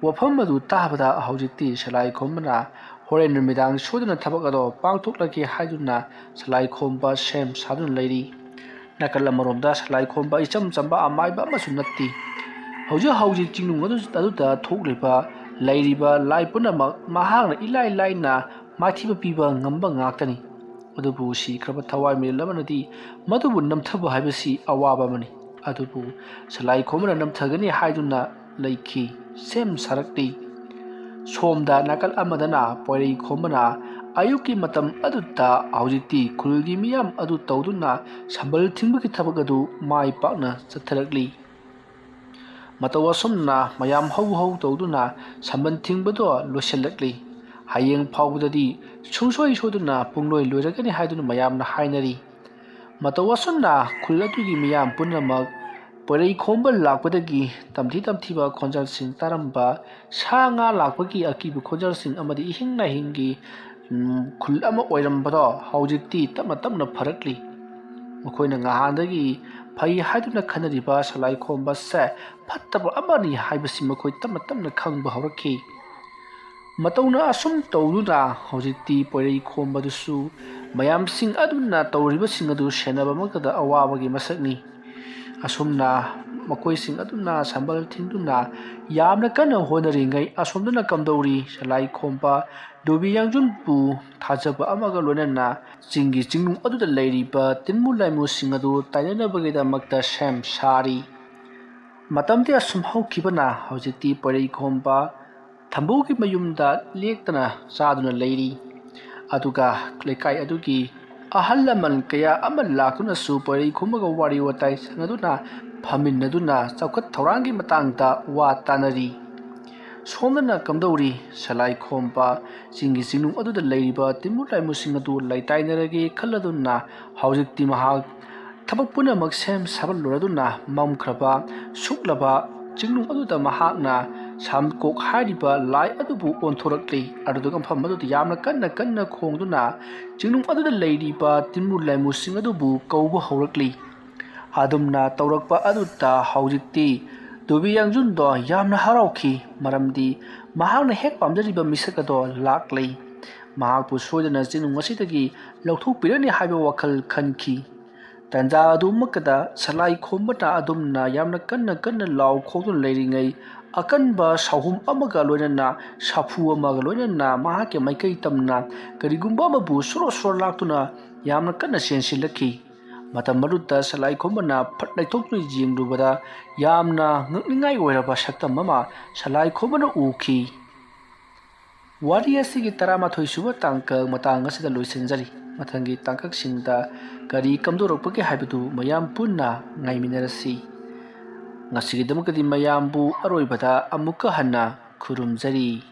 ꯋꯥꯐꯝ ꯑꯗꯨ ꯇꯥꯕꯗ ꯍꯧꯖꯤꯛꯇꯤ ꯁꯂꯥꯏ ꯈꯣꯝꯕꯅ ꯍꯣꯔꯦꯟ ꯅꯨꯃꯤꯗꯥꯡ ꯁꯣꯏꯗꯅ ꯊꯕꯛ ꯑꯗꯣ ꯄꯥꯡꯊꯣꯛꯂꯒꯦ ꯍꯥꯏꯗꯨꯅ ꯁꯂꯥꯏ ꯈꯣꯝꯕ ꯁꯦꯝ ꯁꯥꯗꯨꯅ ꯂꯩꯔꯤ꯫ ꯅꯥꯀꯜ ꯑꯃꯔꯣꯝꯗ ꯁꯂꯥꯏ ꯈꯣꯝꯕ ꯏꯆꯝ ꯆꯝꯕ ꯑꯃꯥꯏꯕ ꯑꯃꯁꯨ ꯅꯠꯇꯦ꯫ ꯍꯧꯖꯤꯛ ꯍꯧꯖꯤꯛ ꯆꯤꯡꯅꯨꯡ ꯑꯗꯨ-, ꯑꯗꯨꯗ ꯊꯣꯛꯂꯤꯕ, ꯂꯩꯔꯤꯕ ꯂꯥꯏ ꯄꯨꯝꯅꯃꯛ ꯃꯍꯥꯛꯅ ꯏꯂꯥꯏ ꯂꯥꯏꯅ ꯃꯥꯏꯊꯤꯕ ꯄꯤꯕ ꯉꯝꯕ ꯉꯥꯛꯇꯅꯤ꯫ ꯑꯗꯨꯕꯨ ꯁꯤꯈ꯭ꯔꯕ ꯊꯋꯥꯏ ꯃꯤꯔꯦꯜ ꯑꯃꯅꯗꯤ ꯃꯗꯨꯕꯨ ꯅꯝꯊꯕ ꯍꯥꯏꯕꯁꯤ ꯑꯋꯥꯕ ꯑꯃꯅꯤ꯫ ꯑꯗꯨꯕꯨ ꯁꯂꯥꯏ ꯈꯣꯝꯕꯅ ꯅꯝꯊꯒꯅꯤ ꯍꯥꯏꯗꯨꯅ ꯂꯩꯈꯤ, ꯁꯦꯝ ꯁꯥꯔꯛꯂꯤ꯫ ꯁꯣꯝꯗ ꯅꯥꯀꯜ ꯑꯃꯗꯅ ꯄꯣꯏꯔꯩ ꯈꯣꯝꯕꯅ ꯑꯌꯨꯛꯀꯤ ꯃꯇꯝ ꯑꯗꯨꯗ ꯍꯧꯖꯤꯛꯇꯤ ꯈꯨꯜꯒꯤ ꯃꯤꯌꯥꯝ ꯑꯗꯨ ꯇꯧꯗꯨꯅ ꯁꯝꯕꯜ ꯊꯤꯡꯕꯒꯤ ꯊꯕꯛ ꯑꯗꯨ ꯃꯥꯏ ꯄꯥꯛꯅ ꯆꯠꯊꯔꯛꯂꯤ꯫ ꯃꯇꯧ ꯑꯁꯨꯝꯅ ꯃꯌꯥꯝ ꯍꯧ ꯍꯧ ꯇꯧꯗꯨꯅ ꯁꯝꯕꯜ ꯊꯤꯡꯕꯗꯣ ꯂꯣꯏꯁꯤꯜꯂꯛꯂꯤ꯫ ꯍꯌꯦꯡ ꯐꯥꯎꯕꯗꯗꯤ ꯁꯨꯡꯁꯣꯏ ꯁꯣꯏꯗꯅ ꯄꯨꯡꯂꯣꯏ ꯂꯣꯏꯔꯒꯅꯤ ꯍꯥꯏꯗꯨꯅ ꯃꯌꯥꯝꯅ ꯍꯥꯏꯅꯔꯤ꯫ ꯃꯇꯧ ꯑꯁꯨꯝꯅ ꯈꯨꯜ ꯑꯗꯨꯒꯤ ꯃꯤꯌꯥꯝ ꯄꯨꯝꯅꯃꯛ ꯄꯣꯏꯔꯩ ꯈꯣꯝꯕ ꯂꯥꯛꯄꯗꯒꯤ ꯇꯝꯊꯤ ꯇꯝꯊꯤꯕ ꯈꯣꯟꯖꯦꯜꯁꯤꯡ ꯇꯥꯔꯝꯕ, ꯁꯥ ꯉꯥ ꯂꯥꯛꯄꯒꯤ ꯑꯀꯤꯕ ꯈꯣꯟꯖꯦꯜꯁꯤꯡ ꯑꯃꯗꯤ ꯏꯍꯤꯡ ꯅꯥꯍꯤꯡꯒꯤ, ꯎꯝ, ꯈꯨꯜ ꯑꯃ ꯑꯣꯏꯔꯝꯕꯗꯣ ꯍꯧꯖꯤꯛꯇꯤ ꯇꯞꯅ ꯇꯞꯅ ꯐꯔꯛꯂꯤ꯫ ꯃꯈꯣꯏꯅ ꯉꯍꯥꯟꯗꯒꯤ ꯐꯩ ꯍꯥꯏꯗꯨꯅ ꯈꯟꯅꯔꯤꯕ ꯁꯂꯥꯏ ꯈꯣꯝꯕꯁꯦ ꯐꯠꯇꯕ ꯑꯃꯅꯤ ꯍꯥꯏꯕꯁꯤ ꯃꯈꯣꯏ ꯇꯞꯅ ꯇꯞꯅ ꯈꯪꯕ ꯍꯧꯔꯛꯈꯤ꯫ ꯃꯇꯧꯅ ꯑꯁꯨꯝ ꯇꯧꯗꯨꯅ ꯍꯧꯖꯤꯛꯇꯤ ꯄꯣꯏꯔꯩ ꯈꯣꯝꯕꯗꯨꯁꯨ ꯃꯌꯥꯝꯁꯤꯡ ꯑꯗꯨꯅ ꯇꯧꯔꯤꯕꯁꯤꯡ ꯑꯗꯨ ꯁꯦꯟꯅꯕꯃꯛꯇꯗ ꯑꯋꯥꯕꯒꯤ ꯃꯁꯛꯅꯤ꯫ ꯑꯁꯨꯝꯅ ꯃꯈꯣꯏꯁꯤꯡ ꯑꯗꯨꯅ ꯁꯝꯕꯜ ꯊꯤꯡꯗꯨꯅ ꯌꯥꯝꯅ ꯀꯟꯅ ꯍꯣꯠꯅꯔꯤꯉꯩ ꯑꯁꯣꯝꯗꯅ ꯀꯝꯗꯧꯔꯤ ꯁꯂꯥꯏ ꯈꯣꯝꯕ ꯗꯣꯕꯤ ꯌꯥꯡꯖꯨꯟꯕꯨ ꯊꯥꯖꯕ ꯑꯃꯒ ꯂꯣꯏꯅꯅ ꯆꯤꯡꯒꯤ ꯆꯤꯡꯅꯨꯡ ꯑꯗꯨꯗ ꯂꯩꯔꯤꯕ ꯇꯤꯟꯃꯨ ꯂꯥꯏꯃꯨꯁꯤꯡ ꯑꯗꯨ ꯇꯥꯏꯅꯅꯕꯒꯤꯗꯃꯛꯇ ꯁꯦꯝ ꯁꯥꯔꯤ꯫ ꯃꯇꯝꯗꯤ ꯑꯁꯨꯝ ꯍꯧꯈꯤꯕꯅ ꯍꯧꯖꯤꯛꯇꯤ ꯄꯣꯏꯔꯩ ꯈꯣꯝꯕ ꯊꯝꯕꯧꯒꯤ ꯃꯌꯨꯝꯗ ꯂꯦꯛꯇꯅ ꯆꯥꯗꯨꯅ ꯂꯩꯔꯤ꯫ ꯑꯗꯨꯒ ꯂꯩꯀꯥꯏ ꯑꯗꯨꯒꯤ ꯑꯍꯜ ꯂꯃꯟ ꯀꯌꯥ ꯑꯃ ꯂꯥꯛꯇꯨꯅꯁꯨ ꯄꯔꯩ ꯈꯨꯝꯃꯒ ꯋꯥꯔꯤ ꯋꯥꯇꯥꯏ ꯁꯥꯟꯅꯗꯨꯅ, ꯐꯝꯃꯤꯟꯅꯗꯨꯅ ꯆꯥꯎꯈꯠ ꯊꯧꯔꯥꯡꯒꯤ ꯃꯇꯥꯡꯗ ꯋꯥ ꯇꯥꯅꯔꯤ꯫ ꯁꯣꯝꯗꯅ ꯀꯝꯗꯧꯔꯤ? ꯁꯂꯥꯏ ꯈꯣꯝꯕ ꯆꯤꯡꯒꯤ ꯆꯤꯡꯅꯨꯡ ꯑꯗꯨꯗ ꯂꯩꯔꯤꯕ ꯇꯤꯟꯃꯨ ꯂꯥꯏꯃꯨꯁꯤꯡ ꯑꯗꯨ ꯂꯩꯇꯥꯏꯅꯔꯒꯦ ꯈꯜꯂꯗꯨꯅ, ꯍꯧꯖꯤꯛꯇꯤ ꯃꯍꯥꯛ ꯊꯕꯛ ꯄꯨꯝꯅꯃꯛ ꯁꯦꯝ ꯁꯥꯕ ꯂꯣꯏꯔꯗꯨꯅ ꯃꯝꯈ꯭ꯔꯕ, ꯁꯨꯛꯂꯕ ꯆꯤꯡꯅꯨꯡ ꯑꯗꯨꯗ ꯃꯍꯥꯛꯅ ꯁꯥꯝꯀꯣꯛ ꯍꯥꯏꯔꯤꯕ ꯂꯥꯏ ꯑꯗꯨꯕꯨ ꯑꯣꯟꯊꯣꯔꯛꯂꯤ꯫ ꯑꯗꯨꯗꯨꯒ ꯃꯐꯝ ꯑꯗꯨꯗ ꯌꯥꯝꯅ ꯀꯟꯅ ꯀꯟꯅ ꯈꯣꯡꯗꯨꯅ ꯆꯤꯡꯅꯨꯡ ꯑꯗꯨꯗ ꯂꯩꯔꯤꯕ ꯇꯤꯟꯃꯨ ꯂꯥꯏꯃꯨꯁꯤꯡ ꯑꯗꯨꯕꯨ ꯀꯧꯕ ꯍꯧꯔꯛꯂꯤ꯫ ꯑꯗꯨꯝꯅ ꯇꯧꯔꯛꯄ ꯑꯗꯨꯗ ꯍꯧꯖꯤꯛꯇꯤ ꯇꯨꯕꯤ ꯌꯥꯡꯖꯨꯟꯗꯣ ꯌꯥꯝꯅ ꯍꯔꯥꯎꯈꯤ, ꯃꯔꯝꯗꯤ ꯃꯍꯥꯛꯅ ꯍꯦꯛ ꯄꯥꯝꯖꯔꯤꯕ ꯃꯤꯁꯛ ꯑꯗꯣ ꯂꯥꯛꯂꯦ꯫ ꯃꯍꯥꯛꯄꯨ ꯁꯣꯏꯗꯅ ꯆꯤꯡꯅꯨꯡ ꯑꯁꯤꯗꯒꯤ ꯂꯧꯊꯣꯛꯄꯤꯔꯅꯤ ꯍꯥꯏꯕ ꯋꯥꯈꯜ ꯈꯟꯈꯤ꯫ ꯇꯟꯖꯥ ꯑꯗꯨꯃꯛꯇꯗ ꯁꯂꯥꯏ ꯈꯣꯝꯕꯅ ꯑꯗꯨꯝꯅ ꯌꯥꯝꯅ ꯀꯟꯅ ꯀꯟꯅ ꯂꯥꯎ ꯈꯣꯡꯗꯨꯅ ꯂꯩꯔꯤꯉꯩ, ꯑꯀꯟꯕ ꯁꯥꯍꯨꯝ ꯑꯃꯒ ꯂꯣꯏꯅꯅ ꯁꯥꯐꯨ ꯑꯃꯒ ꯂꯣꯏꯅꯅ ꯃꯍꯥꯛꯀꯤ ꯃꯥꯏꯀꯩ ꯇꯝꯅ ꯀꯔꯤꯒꯨꯝꯕ ꯑꯃꯕꯨ ꯁꯣꯔꯣ ꯁꯣꯔꯣ ꯂꯥꯛꯇꯨꯅ ꯌꯥꯝꯅ ꯀꯟꯅ ꯆꯦꯟꯁꯤꯜꯂꯛꯈꯤ꯫ ꯃꯇꯝ ꯑꯗꯨꯗ ꯁꯂꯥꯏ ꯈꯣꯝꯕꯅ ꯐꯠ ꯂꯩꯊꯣꯛꯇꯨꯅ ꯌꯦꯡꯂꯨꯕꯗ ꯌꯥꯝꯅ ꯉꯛꯅꯤꯡꯉꯥꯏ ꯑꯣꯏꯔꯕ ꯁꯛꯇꯝ ꯑꯃ ꯁꯂꯥꯏ ꯈꯣꯝꯕꯅ ꯎꯈꯤ꯫ ꯋꯥꯔꯤ ꯑꯁꯤꯒꯤ ꯇꯔꯥꯃꯥꯊꯣꯏ ꯁꯨꯕ ꯇꯥꯡꯀꯛ ꯃꯇꯥꯡ ꯑꯁꯤꯗ ꯂꯣꯏꯁꯤꯟꯖꯔꯤ꯫ ꯃꯊꯪꯒꯤ ꯇꯥꯡꯀꯛꯁꯤꯡꯗ ꯀꯔꯤ ꯀꯝꯗꯧꯔꯛꯄꯒꯦ ꯍꯥꯏꯕꯗꯨ ꯃꯌꯥꯝ ꯄꯨꯟꯅ ꯉꯥꯏꯃꯤꯟꯅꯔꯁꯤ꯫ ꯉꯁꯤꯒꯤꯗꯃꯛꯇꯗꯤ ꯃꯌꯥꯝꯕꯨ ꯑꯔꯣꯏꯕꯗ ꯑꯃꯨꯛꯀ ꯍꯟꯅ ꯈꯨꯔꯨꯝꯖꯔꯤ꯫